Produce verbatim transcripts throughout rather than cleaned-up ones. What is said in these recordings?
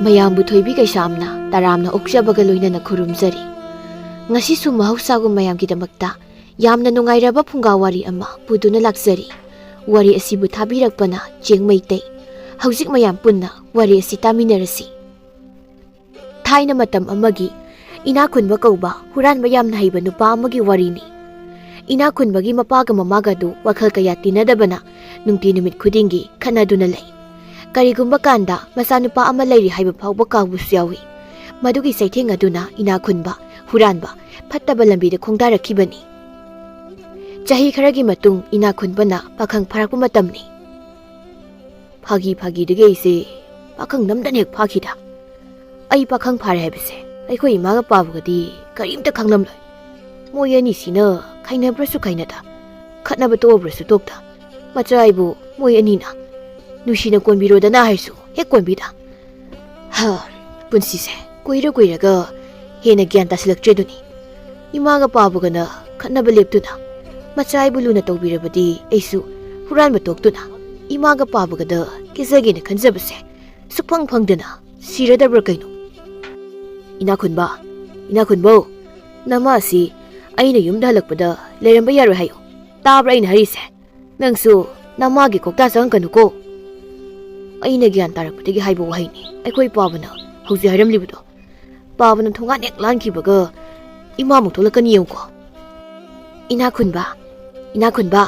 ꯃꯌꯥꯝꯕꯨ ꯊꯣꯏꯕꯤ ꯀꯩꯁꯥꯝꯅ ꯇꯔꯥꯝꯅ ꯑꯣꯛꯆꯕꯒ ꯂꯣꯏꯅꯅ ꯈꯨꯔꯨꯝꯖꯔꯤ꯫ ꯉꯁꯤꯁꯨ ꯃꯍꯧꯁꯥꯒꯨꯝ ꯃꯌꯥꯝꯒꯤꯗꯃꯛꯇ ꯌꯥꯝꯅ ꯅꯨꯡꯉꯥꯏꯔꯕ ꯐꯨꯡꯒꯥ ꯋꯥꯔꯤ ꯑꯃ ꯄꯨꯗꯨꯅ ꯂꯥꯛꯆꯔꯤ꯫ ꯋꯥꯔꯤ ꯑꯁꯤꯕꯨ ꯊꯥꯕꯤꯔꯛꯄꯅ ꯆꯦꯡ ꯃꯩꯇꯩ꯫ ꯍꯧꯖꯤꯛ ꯃꯌꯥꯝ ꯄꯨꯟꯅ ꯋꯥꯔꯤ ꯑꯁꯤ ꯇꯥꯃꯤꯟꯅꯔꯁꯤ꯫ ꯊꯥꯏꯅ ꯃꯇꯝ ꯑꯃꯒꯤ ꯏꯅꯥꯛ ꯈꯨꯟꯕ ꯀꯧꯕ ꯍꯨꯔꯥꯟꯕ ꯌꯥꯝꯅ ꯍꯩꯕ ꯅꯨꯄꯥ ꯑꯃꯒꯤ ꯋꯥꯔꯤꯅꯤ꯫ ꯏꯅꯥꯛ ꯈꯨꯟꯕꯒꯤ ꯃꯄꯥꯒ ꯃꯃꯥꯒ ꯑꯗꯨ ꯋꯥꯈꯜ ꯀꯌꯥ ꯇꯤꯟꯅꯗꯕꯅ ꯅꯨꯡꯇꯤ ꯅꯨꯃꯤꯠ ꯈꯨꯗꯤꯡꯒꯤ ꯈꯠꯅꯗꯨꯅ ꯂꯩ꯫ ꯀꯔꯤꯒꯨꯝꯕ ꯀꯥꯟꯗ ꯃꯆꯥꯅꯨꯄꯥ ꯑꯃ ꯂꯩꯔꯤ ꯍꯥꯏꯕ ꯐꯥꯎꯕ ꯀꯥꯎꯕꯁꯨ ꯌꯥꯎꯏ꯫ ꯃꯗꯨꯒꯤ ꯆꯩꯊꯦꯡ ꯑꯗꯨꯅ ꯏꯅꯥꯛ ꯈꯨꯟꯕ, ꯍꯨꯔꯥꯟꯕ, ꯐꯠꯇꯕ ꯂꯝꯕꯤꯗ ꯈꯣꯡꯗꯥꯔꯛꯈꯤꯕꯅꯤ꯫ ꯆꯍꯤ ꯈꯔꯒꯤ ꯃꯇꯨꯡ ꯏꯅꯥꯛ ꯈꯨꯟꯕꯅ ꯄꯥꯈꯪ ꯐꯥꯔꯛꯄ ꯃꯇꯝꯅꯤ꯫ ꯐꯥꯒꯤ ꯐꯥꯒꯤꯗꯒꯤ ꯑꯩꯁꯦ ꯄꯥꯈꯪ ꯅꯝꯗꯅ ꯍꯦꯛ ꯐꯥꯈꯤꯗ꯫ ꯑꯩ ꯄꯥꯈꯪ ꯐꯥꯔꯦ ꯍꯥꯏꯕꯁꯦ ꯑꯩꯈꯣꯏ ꯏꯃꯥꯒ ꯄꯥꯕꯒꯗꯤ ꯀꯔꯤꯝꯇ ꯈꯪꯂꯝꯂꯣꯏ꯫ ꯃꯣꯏ ꯑꯅꯤꯁꯤꯅ ꯈꯥꯏꯅꯕ꯭ꯔꯁꯨ ꯈꯥꯏꯅꯗ, ꯈꯠꯅꯕ ꯇꯣꯛꯑꯕ꯭ꯔꯁꯨ ꯇꯣꯛꯇ, ꯃꯆꯥ ꯑꯩꯕꯨ ꯃꯣꯏ ꯑꯅꯤꯅ ꯅꯨꯡꯁꯤꯅ ꯀꯣꯟꯕꯤꯔꯣꯗꯅ ꯍꯥꯏꯔꯁꯨ ꯍꯦꯛ ꯀꯣꯟꯕꯤꯗ꯫ ꯍꯥ, ꯄꯨꯟꯁꯤꯁꯦ ꯀꯨꯏꯔ ꯀꯨꯏꯔꯒ ꯍꯦꯟꯅ ꯒ꯭ꯌꯥꯟ ꯇꯥꯁꯤꯜꯂꯛꯇ꯭ꯔꯦꯗꯨꯅꯤ꯫ ꯏꯃꯥꯒ ꯄꯥꯕꯒꯅ ꯈꯠꯅꯕ ꯂꯦꯞꯇꯨꯅ ꯃꯆꯥ ꯑꯩꯕꯨ ꯂꯨꯅ ꯇꯧꯕꯤꯔꯕꯗꯤ ꯑꯩꯁꯨ ꯍꯨꯔꯥꯟꯕ ꯇꯣꯛꯇꯨꯅ ꯏꯃꯥꯒ ꯄꯥꯕꯒꯗ ꯀꯦꯖꯒꯦꯅ ꯈꯟꯖꯕꯁꯦ ꯁꯨꯛꯐꯪ ꯐꯪꯗꯅ ꯁꯤꯔꯗꯕ꯭ꯔꯥ ꯀꯩꯅꯣ? ꯏꯅꯥꯈꯨꯟꯕ, ꯏꯅꯥꯈꯨꯟꯕꯧ, ꯅꯃꯥꯁꯤ ꯑꯩꯅ ꯌꯨꯝꯗ ꯍꯜꯂꯛꯄꯗ ꯂꯩꯔꯝꯕ ꯌꯥꯔꯣꯏ ꯍꯥꯏꯌꯨ꯫ ꯇꯥꯕ꯭ꯔꯥ ꯑꯩꯅ ꯍꯥꯏꯔꯤꯁꯦ? ꯅꯪꯁꯨ ꯅꯃꯥꯒꯤ ꯀꯣꯛꯇ ꯆꯪꯉꯛꯀꯅꯨꯀꯣ꯫ ꯑꯩꯅ ꯒ꯭ꯌꯥꯟ ꯇꯥꯔꯛꯄꯗꯒꯤ ꯍꯥꯏꯕ ꯋꯥꯍꯩꯅꯤ꯫ ꯑꯩꯈꯣꯏ ꯄꯥꯕꯅ ꯍꯧꯖꯤꯛ ꯍꯥꯏꯔꯝꯂꯤꯕꯗꯣ꯫ ꯄꯥꯕꯅ ꯊꯣꯡꯒꯥꯟ ꯍꯦꯛ ꯂꯥꯟꯈꯤꯕꯒ ꯏꯃꯥꯃꯨꯛ ꯊꯣꯛꯂꯛꯀꯅꯤ ꯌꯦꯡꯉꯨꯀꯣ꯫ ꯏꯅꯥꯈꯨꯟꯕ, ꯏꯅꯥꯈꯨꯟꯕ,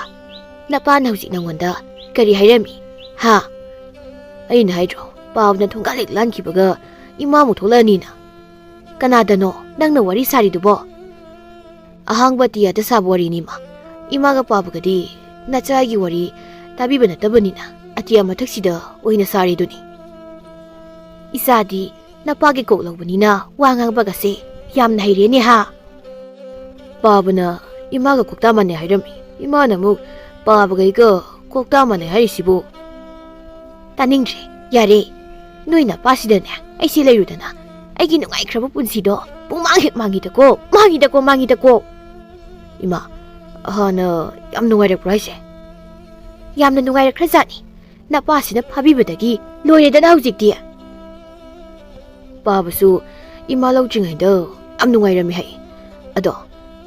ꯅꯄꯥꯅ ꯍꯧꯖꯤꯛ ꯅꯪꯉꯣꯟꯗ ꯀꯔꯤ ꯍꯥꯏꯔꯝꯃꯤ? ꯍꯥ? ꯑꯩꯅ ꯍꯥꯏꯗ꯭ꯔꯣ, ꯄꯥꯕꯅ ꯊꯣꯡꯒꯥꯟ ꯍꯦꯛ ꯂꯥꯟꯈꯤꯕꯒ ꯏꯃꯥꯃꯨꯛ ꯊꯣꯛꯂꯛꯑꯅꯤꯅ? ꯀꯅꯥꯗꯅꯣ ꯅꯪꯅ ꯋꯥꯔꯤ ꯁꯥꯔꯤꯗꯨꯕꯣ? ꯑꯍꯥꯡꯕ ꯑꯇꯤꯌꯥꯗ ꯁꯥꯕ ꯋꯥꯔꯤꯅꯤ, ꯏꯃꯥ꯫ ꯏꯃꯥꯒ ꯄꯥꯕꯒꯗꯤ ꯅꯆꯥꯒꯤ ꯋꯥꯔꯤ ꯇꯥꯕꯤꯕ ꯅꯠꯇꯕꯅꯤꯅ ꯑꯇꯤꯌꯥ ꯃꯊꯛꯁꯤꯗ ꯑꯣꯏꯅ ꯁꯥꯔꯤꯗꯨꯅꯤ꯫ ꯏꯆꯥꯗꯤ ꯅꯄꯥꯒꯤ ꯀꯣꯛ ꯂꯧꯕꯅꯤꯅ ꯋꯥ ꯉꯥꯡꯕꯒꯁꯦ ꯌꯥꯝꯅ ꯍꯩꯔꯦꯅꯦ ꯍꯥ? ꯄꯥꯕꯅ ꯏꯃꯥꯒ ꯀꯣꯛꯇꯥ ꯃꯥꯟꯅꯩ ꯍꯥꯏꯔꯝꯃꯤ꯫ ꯏꯃꯥꯅ ꯑꯃꯨꯛ ꯄꯥꯕꯒꯩꯒ ꯀꯣꯛꯇꯥ ꯃꯥꯟꯅꯩ ꯍꯥꯏꯔꯤꯁꯤꯕꯨ? ꯇꯥꯅꯤꯡꯗ꯭ꯔꯦ, ꯌꯥꯔꯦ꯫ ꯅꯣꯏ ꯅꯄꯥꯁꯤꯗꯅꯦ ꯑꯩꯁꯦ ꯂꯩꯔꯨꯗꯅ ꯑꯩꯒꯤ ꯅꯨꯡꯉꯥꯏꯈ꯭ꯔꯕ ꯄꯨꯟꯁꯤꯗꯣ ꯄꯨꯡꯃꯥꯡ ꯍꯦꯛ ꯃꯥꯡꯉꯤꯗꯀꯣ, ꯃꯥꯡꯉꯤꯗꯀꯣ, ꯃꯥꯡꯉꯤꯗꯀꯣ꯫ ꯏꯃꯥ, ꯍꯥꯟꯅ ꯌꯥꯝ ꯅꯨꯡꯉꯥꯏꯔꯛꯄ꯭ꯔꯣ ꯍꯥꯏꯁꯦ? ꯌꯥꯝꯅ ꯅꯨꯡꯉꯥꯏꯔꯛꯈ꯭ꯔꯖꯥꯠꯅꯤ꯫ ꯅꯄꯥꯁꯤꯅ ꯐꯥꯕꯤꯕꯗꯒꯤ ꯂꯣꯏꯔꯦꯗꯅ ꯍꯧꯖꯤꯛꯇꯤ꯫ ꯄꯥꯕꯁꯨ ꯏꯃꯥ ꯂꯧꯗ꯭ꯔꯤꯉꯩꯗ ꯌꯥꯝ ꯅꯨꯡꯉꯥꯏꯔꯝꯃꯤ ꯍꯥꯏ꯫ ꯑꯗꯣ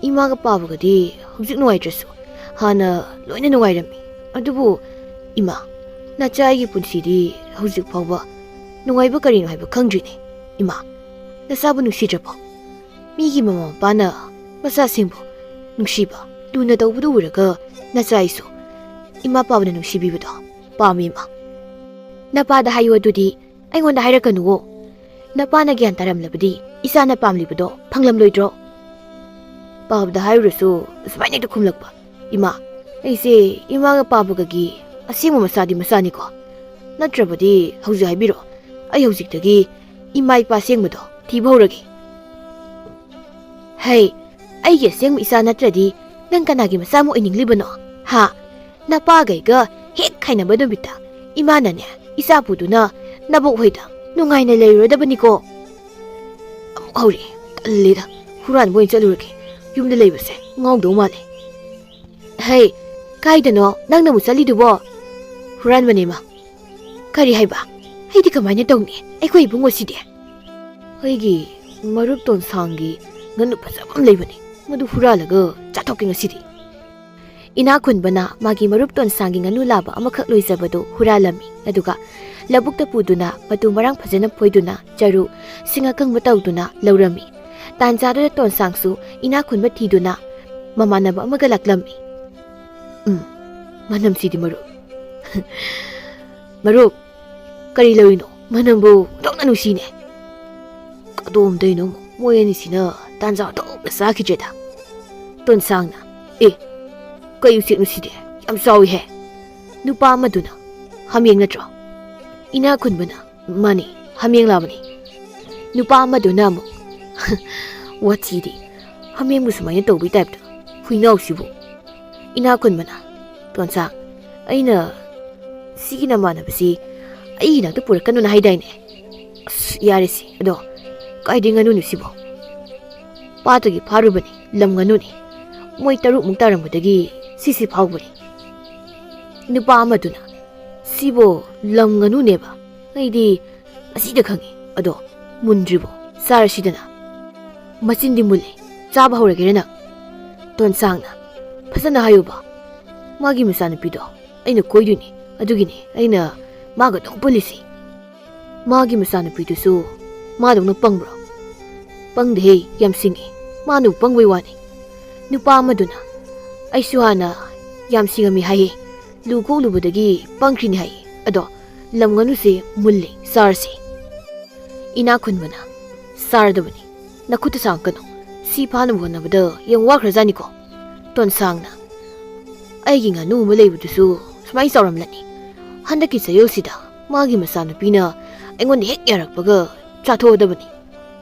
ꯏꯃꯥꯒ ꯄꯥꯕꯒꯗꯤ ꯍꯧꯖꯤꯛ ꯅꯨꯡꯉꯥꯏꯇ꯭ꯔꯁꯨ ꯍꯥꯟꯅ ꯂꯣꯏꯅ ꯅꯨꯡꯉꯥꯏꯔꯝꯃꯤ꯫ ꯑꯗꯨꯕꯨ ꯏꯃꯥ, ꯅꯆꯥ ꯑꯩꯒꯤ ꯄꯨꯟꯁꯤꯗꯤ ꯍꯧꯖꯤꯛ ꯐꯥꯎꯕ ꯅꯨꯡꯉꯥꯏꯕ ꯀꯔꯤꯅꯣ ꯍꯥꯏꯕ ꯈꯪꯗ꯭ꯔꯤꯅꯦ꯫ ꯏꯃꯥ, ꯅꯆꯥꯕꯨ ꯅꯨꯡꯁꯤꯗ꯭ꯔꯕꯣ? ꯃꯤꯒꯤ ꯃꯃꯥ ꯃꯄꯥꯅ ꯃꯆꯥꯁꯤꯡꯕꯨ ꯅꯨꯡꯁꯤꯕ, ꯂꯨꯅ ꯇꯧꯕꯗꯨ ꯎꯔꯒ ꯅꯆꯥ ꯑꯩꯁꯨ ꯏꯃꯥ ꯄꯥꯕꯅ ꯅꯨꯡꯁꯤꯕꯤꯕꯗꯣ ꯄꯥꯝꯃꯤ, ꯏꯃꯥ꯫ ꯅꯄꯥꯗ ꯍꯥꯏꯌꯨ ꯑꯗꯨꯗꯤ, ꯑꯩꯉꯣꯟꯗ ꯍꯥꯏꯔꯛꯀꯅꯨꯋꯣ꯫ ꯅꯄꯥꯅ ꯒ꯭ꯌꯥꯟ ꯇꯥꯔꯝꯂꯕꯗꯤ ꯏꯆꯥꯅ ꯄꯥꯝꯂꯤꯕꯗꯣ ꯐꯪꯂꯝꯂꯣꯏꯗ꯭ꯔꯣ? ꯄꯥꯕꯗ ꯍꯥꯏꯔꯨꯔꯁꯨ ꯁꯨꯃꯥꯏꯅ ꯍꯦꯛꯇ ꯈꯨꯝꯂꯛꯄ꯫ ꯏꯃꯥ, ꯑꯩꯁꯦ ꯏꯃꯥꯒ ꯄꯥꯕꯒꯒꯤ ꯑꯁꯦꯡꯕ ꯃꯆꯥꯗꯤ ꯃꯆꯥꯅꯤꯀꯣ꯫ ꯅꯠꯇ꯭ꯔꯕꯗꯤ ꯍꯧꯖꯤꯛ ꯍꯥꯏꯕꯤꯔꯣ, ꯑꯩ ꯍꯧꯖꯤꯛꯇꯒꯤ ꯏꯃꯥ ꯏꯄꯥ ꯑꯁꯦꯡꯕꯗꯣ ꯊꯤꯕ ꯍꯧꯔꯒꯦ꯫ ꯍꯩ, ꯑꯩꯒꯤ ꯑꯁꯦꯡꯕ ꯏꯆꯥ ꯅꯠꯇ꯭ꯔꯗꯤ ꯅꯪ ꯀꯅꯥꯒꯤ ꯃꯆꯥ ꯑꯃ ꯑꯣꯏꯅꯤꯡꯂꯤꯕꯅꯣ? ꯍꯥ? ꯅꯄꯥꯒꯩꯒ ꯍꯦꯛ ꯈꯥꯏꯅꯕ ꯅꯨꯃꯤꯠꯇ ꯏꯃꯥꯅꯅꯦ ꯏꯆꯥ ꯄꯨꯗꯨꯅ ꯅꯕꯣꯛ ꯍꯣꯏꯗ ꯅꯨꯡꯉꯥꯏꯅ ꯂꯩꯔꯨꯔꯗꯕꯅꯤꯀꯣ꯫ ꯑꯃꯨꯛ ꯍꯧꯔꯛꯑꯦ꯫ ꯇꯜꯂꯦꯗ꯫ ꯍꯨꯔꯥꯟꯕ ꯑꯣꯏꯅ ꯆꯠꯂꯨꯔꯒꯦ꯫ ꯌꯨꯝꯗ ꯂꯩꯕꯁꯦ ꯉꯥꯎꯗꯧ ꯃꯥꯜꯂꯦ꯫ ꯍꯩ, ꯀꯥꯏꯗꯅꯣ ꯅꯪꯅ ꯑꯃꯨꯛ ꯆꯠꯂꯤꯗꯨꯕꯣ? ꯍꯨꯔꯥꯟꯕꯅꯦ, ꯏꯃꯥ꯫ ꯀꯔꯤ ꯍꯥꯏꯕ? ꯑꯩꯗꯤ ꯀꯃꯥꯏꯅ ꯇꯧꯅꯤ? ꯑꯩꯈꯣꯏ ꯏꯕꯨꯡꯉꯣꯁꯤꯗꯤ꯫ ꯑꯩꯒꯤ ꯃꯔꯨꯞ ꯇꯣꯟꯁꯥꯡꯒꯤ ꯉꯥꯅꯨ ꯐꯖꯕ ꯑꯃ ꯂꯩꯕꯅꯤ, ꯃꯗꯨ ꯍꯨꯔꯥꯜꯂꯒ ꯆꯥꯊꯣꯛꯀꯦ ꯉꯁꯤꯗꯤ꯫ ꯏꯅꯥꯛ ꯈꯨꯟꯕꯅ ꯃꯥꯒꯤ ꯃꯔꯨꯞ ꯇꯣꯟꯁꯥꯡꯒꯤ ꯉꯥꯅꯨ ꯂꯥꯕ ꯑꯃꯈꯛ ꯂꯣꯏꯖꯕꯗꯨ ꯍꯨꯔꯥꯜꯂꯝꯃꯤ, ꯑꯗꯨꯒ ꯂꯧꯕꯨꯛꯇ ꯄꯨꯗꯨꯅ ꯃꯇꯨ ꯃꯔꯥꯡ ꯐꯖꯅ ꯐꯣꯏꯗꯨꯅ ꯆꯔꯨ, ꯁꯤꯡ ꯑꯀꯪꯕ ꯇꯧꯗꯨꯅ ꯂꯧꯔꯝꯃꯤ꯫ ꯇꯥꯟꯖꯥꯗꯨꯗ ꯇꯣꯟꯁꯥꯡꯁꯨ ꯏꯅꯥꯛ ꯈꯨꯟꯕ ꯊꯤꯗꯨꯅ ꯃꯃꯥꯟꯅꯕ ꯑꯃꯒ ꯂꯥꯛꯂꯝꯃꯤ꯫ ꯎꯝ, ꯃꯅꯝꯁꯤꯗꯤ ꯃꯔꯨꯞ꯫ ꯃꯔꯨꯞ, ꯀꯔꯤ ꯂꯧꯔꯤꯅꯣ? ꯃꯅꯝꯕꯨ ꯑꯣꯟꯊꯣꯛꯅ ꯅꯨꯡꯁꯤꯅꯦ꯫ ꯀꯗꯣꯝꯗꯩꯅꯣ ꯃꯣꯏ ꯑꯅꯤꯁꯤꯅ ꯇꯥꯟꯖꯥ ꯑꯣꯟꯊꯣꯛꯅ ꯆꯥꯈꯤꯗ꯭ꯔꯦꯗ꯫ ꯇꯣꯟꯁꯥꯡꯅ, "ꯑꯦ, ꯀꯩ ꯎꯆꯦꯛꯅꯣ ꯁꯤꯗꯤ? ꯌꯥꯝ ꯆꯥꯎꯏꯍꯦ!" ꯅꯨꯄꯥ ꯑꯃꯗꯨꯅ, "ꯍꯥꯃꯦꯡ ꯅꯠꯇ꯭ꯔꯣ?" ꯏꯅꯥꯛ ꯈꯨꯟꯕꯅ, "ꯃꯥꯅꯤ, ꯍꯥꯃꯦꯡ ꯂꯥꯕꯅꯤ꯫" ꯅꯨꯄꯥ ꯑꯃꯗꯨꯅ ꯑꯃꯨꯛ, "ꯋꯥꯊꯤꯗꯤ, ꯍꯥꯃꯦꯡꯕꯨ ꯁꯨꯃꯥꯏꯅ ꯇꯧꯕꯩ ꯇꯥꯏꯞꯇ, ꯍꯨꯏꯅꯥꯎꯁꯤꯕꯨ!" ꯏꯅꯥꯛ ꯈꯨꯟꯕꯅ, "ꯇꯣꯟꯁꯥꯡ, ꯑꯩꯅ ꯁꯤꯒꯤ ꯅꯃꯥꯟꯅꯕꯁꯤ ꯑꯩꯒꯤ ꯅꯥꯛꯇ ꯄꯨꯔꯛꯀꯅꯨꯅ ꯍꯥꯏꯗꯥꯏꯅꯦ? ꯑꯁ, ꯌꯥꯔꯦꯁꯦ, ꯑꯗꯣ ꯀꯥꯏꯗꯩ ꯉꯥꯅꯨꯅꯣ ꯁꯤꯕꯣ? ꯄꯥꯠꯇꯒꯤ ꯐꯥꯔꯨꯕꯅꯤ, ꯂꯝ ꯉꯥꯅꯨꯅꯤ꯫ ꯃꯣꯏ ꯇꯔꯨꯛꯃꯨꯛ ꯇꯥꯔꯝꯕꯗꯒꯤ ꯁꯤꯁꯤ ꯐꯥꯎꯕꯅꯤ꯫" ꯅꯨꯄꯥ ꯑꯃꯗꯨꯅ, "ꯁꯤꯕꯣ ꯂꯝ ꯉꯥꯅꯨꯅꯦꯕ? ꯑꯩꯗꯤ ꯑꯁꯤꯗ ꯈꯪꯉꯤ꯫ ꯑꯗꯣ "ꯃꯨꯟꯗ꯭ꯔꯤꯕꯣ? ꯆꯥꯔꯁꯤꯗꯅ꯫ ꯃꯆꯤꯟꯗꯤ ꯃꯨꯜꯂꯦ, ꯆꯥꯕ ꯍꯧꯔꯒꯦꯔ ꯅꯪ?" ꯇꯣꯟꯁꯥꯡꯅ, "ꯐꯖꯅ ꯍꯥꯏꯌꯨꯕ꯫ ꯃꯥꯒꯤ ꯃꯆꯥꯅꯨꯄꯤꯗꯣ ꯑꯩꯅ ꯀꯣꯏꯗꯣꯏꯅꯤ, ꯑꯗꯨꯒꯤꯅꯤ ꯑꯩꯅ ꯃꯥꯒ ꯑꯗꯨꯝ ꯄꯨꯜꯂꯤꯁꯤ꯫ ꯃꯥꯒꯤ ꯃꯆꯥꯅꯨꯄꯤꯗꯨꯁꯨ ꯃꯥꯗꯧꯅ ꯄꯪꯕ꯭ꯔꯣ?" "ꯄꯪꯗꯦꯍꯦ, ꯌꯥꯝ ꯁꯤꯡꯉꯤ꯫ ꯃꯥꯅꯕꯨ ꯄꯪꯕꯩ ꯋꯥꯅꯤ꯫ ꯅꯨꯄꯥ ꯑꯃꯗꯨꯅ ꯑꯩꯁꯨ ꯍꯥꯟꯅ ꯌꯥꯝ ꯁꯤꯡꯉꯝꯃꯤ ꯍꯥꯏꯌꯦ, ꯂꯨ ꯀꯣꯛꯂꯨꯕꯗꯒꯤ ꯄꯪꯈ꯭ꯔꯤꯅꯤ ꯍꯥꯏꯌꯦ꯫ ꯑꯗꯣ ꯂꯝ ꯉꯥꯅꯨꯁꯦ ꯃꯨꯜꯂꯦ, ꯆꯥꯔꯁꯤ꯫" ꯏꯅꯥꯛ ꯈꯨꯟꯕꯅ, "ꯆꯥꯔꯗꯕꯅꯤ, ꯅꯈꯨꯠꯇ ꯁꯥꯡꯀꯅꯨ꯫ ꯁꯤ ꯐꯥꯅꯕ ꯍꯣꯠꯅꯕꯗ ꯌꯥꯝ ꯋꯥꯈ꯭ꯔꯖꯥꯠꯅꯤꯀꯣ꯫" ꯇꯣꯟꯁꯥꯡꯅ, "ꯑꯩꯒꯤ ꯉꯥꯅꯨ ꯑꯃ ꯂꯩꯕꯗꯨꯁꯨ ꯁꯨꯃꯥꯏꯅ ꯆꯥꯎꯔꯝꯂꯅꯤ꯫ ꯍꯟꯗꯛꯀꯤ ꯆꯌꯣꯜꯁꯤꯗ ꯃꯥꯒꯤ ꯃꯆꯥꯅꯨꯄꯤꯅ ꯑꯩꯉꯣꯟꯗ ꯍꯦꯛ ꯌꯥꯔꯛꯄꯒ ꯆꯥꯊꯣꯛꯑꯗꯕꯅꯤ꯫"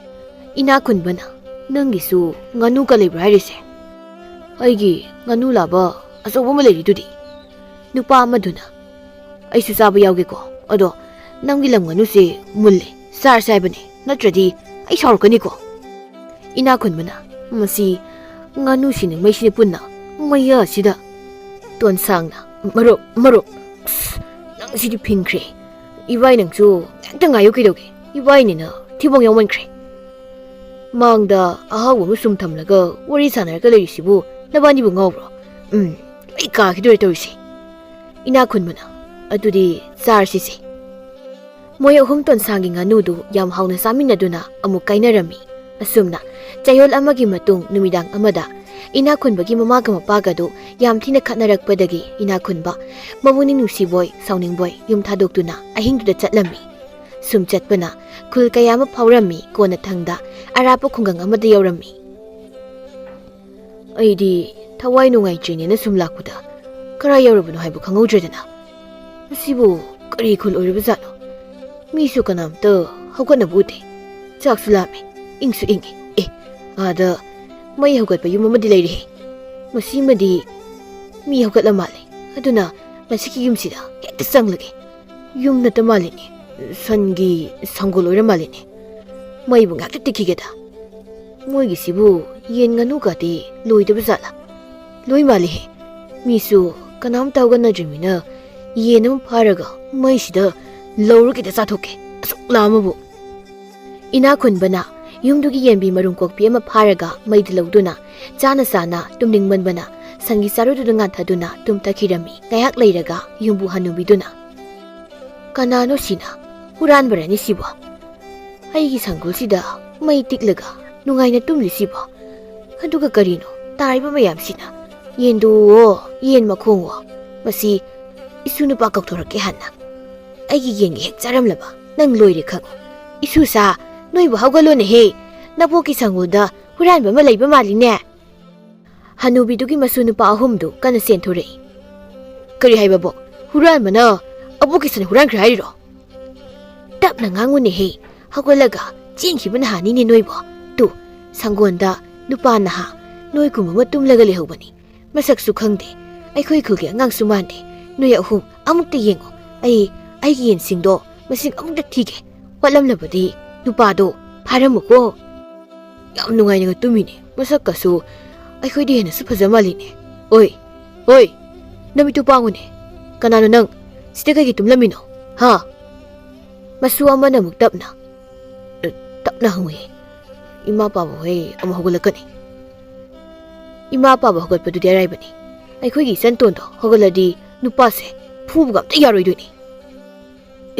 ꯏꯅꯥꯛ ꯈꯨꯟꯕꯅ, "ꯅꯪꯒꯤꯁꯨ ꯉꯥꯅꯨꯒ ꯂꯩꯕ꯭ꯔꯥ ꯍꯥꯏꯔꯤꯁꯦ?" "ꯑꯩꯒꯤ ꯉꯥꯅꯨ ꯂꯥꯕ ꯑꯆꯧꯕ ꯑꯃ ꯂꯩꯔꯤꯗꯨꯗꯤ꯫" ꯅꯨꯄꯥ ꯑꯃꯗꯨꯅ, "ꯑꯩꯁꯨ ꯆꯥꯕ ꯌꯥꯎꯒꯦꯀꯣ, ꯑꯗꯣ ꯅꯪꯒꯤ ꯂꯝ ꯉꯥꯅꯨꯁꯦ ꯃꯨꯜꯂꯦ, ꯆꯥꯔꯁꯦ ꯍꯥꯏꯕꯅꯦ, ꯅꯠꯇ꯭ꯔꯗꯤ ꯑꯩ ꯁꯥꯎꯔꯛꯀꯅꯤꯀꯣ꯫" ꯏꯅꯥꯛ ꯈꯨꯟꯕꯅ, "ꯃꯁꯤ ꯉꯥꯅꯨꯁꯤꯅ ꯃꯩꯁꯤꯅ ꯄꯨꯟꯅ ꯃꯩꯌꯥꯁꯤꯗ꯫" ꯇꯣꯟꯁꯥꯡꯅ, "ꯃꯔꯨꯞ, ꯃꯔꯨꯞ, ꯑꯁ, ꯅꯪ ꯁꯤꯗꯤ ꯐꯤꯡꯈ꯭ꯔꯦ꯫ ꯏꯕꯥꯏ ꯅꯪꯁꯨ ꯉꯥꯏꯍꯥꯛꯇ ꯉꯥꯏꯌꯨ ꯀꯩꯗꯧꯒꯦ? ꯏꯕꯥꯏꯅꯤꯅ ꯊꯤꯕꯣꯡ ꯌꯥꯎꯃꯟꯈ꯭ꯔꯦ꯫ ꯃꯥꯡꯗ ꯑꯍꯥꯎꯕ ꯑꯃ ꯁꯨꯝ ꯊꯝꯂꯒ ꯋꯥꯔꯤ ꯁꯥꯟꯅꯔꯒ ꯂꯩꯔꯤꯁꯤꯕꯨ ꯅꯕꯥꯅꯤꯕꯨ ꯉꯥꯎꯕ꯭ꯔꯣ? ꯎꯝ, ꯂꯣꯏ ꯀꯥꯈꯤꯗꯣꯔꯦ ꯇꯧꯔꯤꯁꯦ꯫" ꯏꯅꯥꯛ ꯈꯨꯟꯕꯅ, "ꯑꯗꯨꯗꯤ ꯆꯥꯔꯁꯤꯁꯦ꯫" ꯃꯣꯏ ꯑꯍꯨꯝ ꯇꯣꯟꯁꯥꯡꯒꯤ ꯉꯥꯅꯨꯗꯨ ꯌꯥꯝ ꯍꯥꯎꯅ ꯆꯥꯃꯤꯟꯅꯗꯨꯅ ꯑꯃꯨꯛ ꯀꯥꯏꯅꯔꯝꯃꯤ꯫ ꯑꯁꯨꯝꯅ ꯆꯌꯣꯜ ꯑꯃꯒꯤ ꯃꯇꯨꯡ ꯅꯨꯃꯤꯗꯥꯡ ꯑꯃꯗ ꯏꯅꯥꯛ ꯈꯨꯟꯕꯒꯤ ꯃꯃꯥꯒ ꯃꯄꯥꯒꯗꯨ ꯌꯥꯝ ꯊꯤꯅ ꯈꯠꯅꯔꯛꯄꯗꯒꯤ ꯏꯅꯥꯛ ꯈꯨꯟꯕ ꯃꯕꯨꯡꯅꯤꯡ ꯅꯨꯡꯁꯤꯕꯣꯏ ꯁꯥꯎꯅꯤꯡꯕꯣꯏ ꯌꯨꯝ ꯊꯥꯗꯣꯛꯇꯨꯅ ꯑꯍꯤꯡꯗꯨꯗ ꯆꯠꯂꯝꯃꯤ꯫ ꯁꯨꯝ ꯆꯠꯄꯅ ꯈꯨꯜ ꯀꯌꯥ ꯑꯃ ꯐꯥꯎꯔꯝꯃꯤ, ꯀꯣꯟꯅꯊꯪꯗ ꯑꯔꯥꯞꯄ ꯈꯨꯡꯒꯪ ꯑꯃꯗ ꯌꯧꯔꯝꯃꯤ꯫ ꯑꯩꯗꯤ ꯊꯋꯥꯏ ꯅꯨꯡꯉꯥꯏꯇ꯭ꯔꯤꯅꯦꯅ ꯁꯨꯝ ꯂꯥꯛꯄꯗ ꯀꯔꯥꯏ ꯌꯧꯔꯕꯅꯣ ꯍꯥꯏꯕ ꯈꯪꯍꯧꯗ꯭ꯔꯦꯗꯅ꯫ ꯃꯁꯤꯕꯨ ꯀꯔꯤ ꯈꯨꯜ ꯑꯣꯏꯔꯕꯖꯥꯠꯅꯣ? ꯃꯤꯁꯨ ꯀꯅꯥꯝꯇ ꯍꯧꯒꯠꯅꯕ ꯎꯗꯦ꯫ ꯆꯥꯛꯁꯨ ꯂꯥꯝꯃꯦ, ꯏꯪꯁꯨ ꯏꯪꯉꯦ꯫ ꯑꯦ, ꯑꯥꯗ ꯃꯩ ꯍꯧꯒꯠꯄ ꯌꯨꯝ ꯑꯃꯗꯤ ꯂꯩꯔꯦꯍꯦ꯫ ꯃꯁꯤꯃꯗꯤ ꯃꯤ ꯍꯧꯒꯠꯂ ꯃꯥꯜꯂꯦ꯫ ꯑꯗꯨꯅ ꯃꯁꯤꯒꯤ ꯌꯨꯝꯁꯤꯗ ꯍꯦꯛꯇ ꯆꯪꯂꯒꯦ꯫ ꯌꯨꯝ ꯅꯠꯇ ꯃꯥꯜꯂꯤꯅꯦ, ꯁꯟꯒꯤ ꯁꯪꯒꯣꯜ ꯑꯣꯏꯔ ꯃꯥꯜꯂꯤꯅꯦ꯫ ꯃꯩꯕꯨ ꯉꯥꯛꯇ ꯇꯤꯛꯈꯤꯒꯦꯗ꯫ ꯃꯣꯏꯒꯤꯁꯤꯕꯨ ꯌꯦꯟ ꯉꯥꯅꯨꯒꯗꯤ ꯂꯣꯏꯗꯕ ꯖꯥꯠꯂꯥ? ꯂꯣꯏ ꯃꯥꯜꯂꯤꯍꯦ꯫ ꯃꯤꯁꯨ ꯀꯅꯥꯝꯇ ꯍꯧꯒꯠꯅꯗ꯭ꯔꯤꯃꯤꯅ ꯌꯦꯟ ꯑꯃ ꯐꯥꯔꯒ ꯃꯩꯁꯤꯗ ꯂꯧꯔꯒꯦꯗ ꯆꯥꯊꯣꯛꯀꯦ, ꯑꯁꯨꯛ ꯂꯥꯝꯃꯕꯨ꯫ ꯏꯅꯥꯛ ꯈꯨꯟꯕꯅ ꯌꯨꯝꯗꯨꯒꯤ ꯌꯦꯟꯕꯤ ꯃꯔꯨꯝ ꯀꯣꯛꯄꯤ ꯑꯃ ꯐꯥꯔꯒ ꯃꯩꯗ ꯂꯧꯗꯨꯅ, ꯆꯥꯅ ꯆꯥꯅ ꯇꯨꯝꯅꯤꯡꯃꯟꯕꯅ ꯁꯟꯒꯤ ꯆꯥꯔꯨꯗꯨꯗ ꯉꯥꯟꯊꯗꯨꯅ ꯇꯨꯝꯊꯈꯤꯔꯝꯃꯤ꯫ ꯉꯥꯏꯍꯥꯛ ꯂꯩꯔꯒ ꯌꯨꯝꯕꯨ ꯍꯅꯨꯕꯤꯗꯨꯅ, "ꯀꯅꯥꯅꯣ ꯁꯤꯅ? ꯍꯨꯔꯥꯟꯕꯔꯅꯤ ꯁꯤꯕꯣ? ꯑꯩꯒꯤ ꯁꯪꯒꯣꯜꯁꯤꯗ ꯃꯩ ꯇꯤꯛꯂꯒ ꯅꯨꯡꯉꯥꯏꯅ ꯇꯨꯝꯂꯤꯁꯤꯕꯣ? ꯑꯗꯨꯒ ꯀꯔꯤꯅꯣ ꯇꯥꯔꯤꯕ ꯃꯌꯥꯝꯁꯤꯅ? ꯌꯦꯟꯗꯨꯋꯣ, ꯌꯦꯟ ꯃꯈꯣꯡꯋꯣ? ꯃꯁꯤ ꯏꯁꯨ ꯅꯨꯄꯥ ꯀꯧꯊꯣꯔꯛꯀꯦ ꯍꯥꯟꯅ꯫ ꯑꯩꯒꯤ ꯌꯦꯟꯒ ꯍꯦꯛ ꯆꯥꯔꯝꯂꯕ ꯅꯪ ꯂꯣꯏꯔꯦ ꯈꯪꯉꯨ꯫ ꯏꯁꯨꯁꯥ, ꯅꯣꯏꯕꯨ ꯍꯧꯒꯠꯂꯣꯅꯦꯍꯦ꯫ ꯅꯕꯣꯛꯀꯤ ꯁꯪꯒꯣꯜꯗ ꯍꯨꯔꯥꯟꯕ ꯑꯃ ꯂꯩꯕ ꯃꯥꯜꯂꯤꯅꯦ꯫" ꯍꯅꯨꯕꯤꯗꯨꯒꯤ ꯃꯁꯨ ꯅꯨꯄꯥ ꯑꯍꯨꯝꯗꯨ ꯀꯟꯅ ꯆꯦꯟꯊꯣꯔꯛꯏ꯫ "ꯀꯔꯤ ꯍꯥꯏꯕꯕꯣ? ꯍꯨꯔꯥꯟꯕꯅ ꯑꯕꯣꯛꯀꯤ ꯁꯟ ꯍꯨꯔꯥꯟꯈ꯭ꯔꯦ ꯍꯥꯏꯔꯤꯔꯣ?" "ꯇꯞꯅ ꯉꯥꯡꯉꯨꯅꯦꯍꯦ, ꯍꯧꯒꯠꯂꯒ ꯆꯦꯟꯈꯤꯕ ꯅꯍꯥꯅꯤꯅꯦ ꯅꯣꯏꯕꯣ꯫ ꯇꯨ, ꯁꯪꯒꯣꯟꯗ ꯅꯨꯄꯥ ꯅꯍꯥ ꯅꯣꯏꯒꯨꯝꯕ ꯑꯃ ꯇꯨꯝꯂꯒ ꯂꯩꯍꯧꯕꯅꯤ꯫ ꯃꯁꯛꯁꯨ ꯈꯪꯗꯦ, ꯑꯩꯈꯣꯏ ꯈꯨꯜꯒꯤ ꯑꯉꯥꯡꯁꯨ ꯃꯥꯟꯗꯦ꯫ ꯅꯣꯏ ꯑꯍꯨꯝ ꯑꯃꯨꯛꯇ ꯌꯦꯡꯉꯨ, ꯑꯩ ꯑꯩꯒꯤ ꯌꯦꯟꯁꯤꯡꯗꯣ ꯃꯁꯤꯡ ꯑꯃꯨꯛꯇ ꯊꯤꯒꯦ꯫ ꯋꯥꯠꯂꯝꯂꯕꯗꯤ ꯅꯨꯄꯥꯗꯣ ꯐꯥꯔꯝꯃꯨꯀꯣ꯫" "ꯌꯥꯝ ꯅꯨꯡꯉꯥꯏꯅꯒ ꯇꯨꯝꯃꯤꯅꯦ, ꯃꯁꯛꯀꯁꯨ ꯑꯩꯈꯣꯏꯗꯤ ꯍꯦꯟꯅꯁꯨ ꯐꯖ ꯃꯥꯜꯂꯤꯅꯦ꯫ ꯑꯣꯏ, ꯑꯣꯏ, ꯅꯃꯤꯠꯇꯨ ꯄꯥꯡꯉꯨꯅꯦ꯫ ꯀꯅꯥꯅꯣ ꯅꯪ? ꯁꯤꯗ ꯀꯩꯒꯤ ꯇꯨꯝꯂꯝꯃꯤꯅꯣ? ꯍꯥ?" ꯃꯁꯨ ꯑꯃꯅ ꯑꯃꯨꯛ ꯇꯞꯅ, "ꯑ, ꯇꯞꯅ ꯍꯪꯉꯨꯏ꯫ ꯏꯃꯥ ꯄꯥꯕ ꯍꯣꯏ ꯑꯃꯨꯛ ꯍꯧꯒꯠꯂꯛꯀꯅꯤ꯫ ꯏꯃꯥ ꯄꯥꯕ ꯍꯧꯒꯠꯄꯗꯨꯗꯤ ꯑꯔꯥꯏꯕꯅꯤ꯫ ꯑꯩꯈꯣꯏꯒꯤ ꯏꯆꯟꯇꯣꯟꯗꯣ ꯍꯧꯒꯠꯂꯗꯤ ꯅꯨꯄꯥꯁꯦ ꯐꯨꯕꯒ ꯑꯝꯇ ꯌꯥꯔꯣꯏꯗꯣꯏꯅꯤ꯫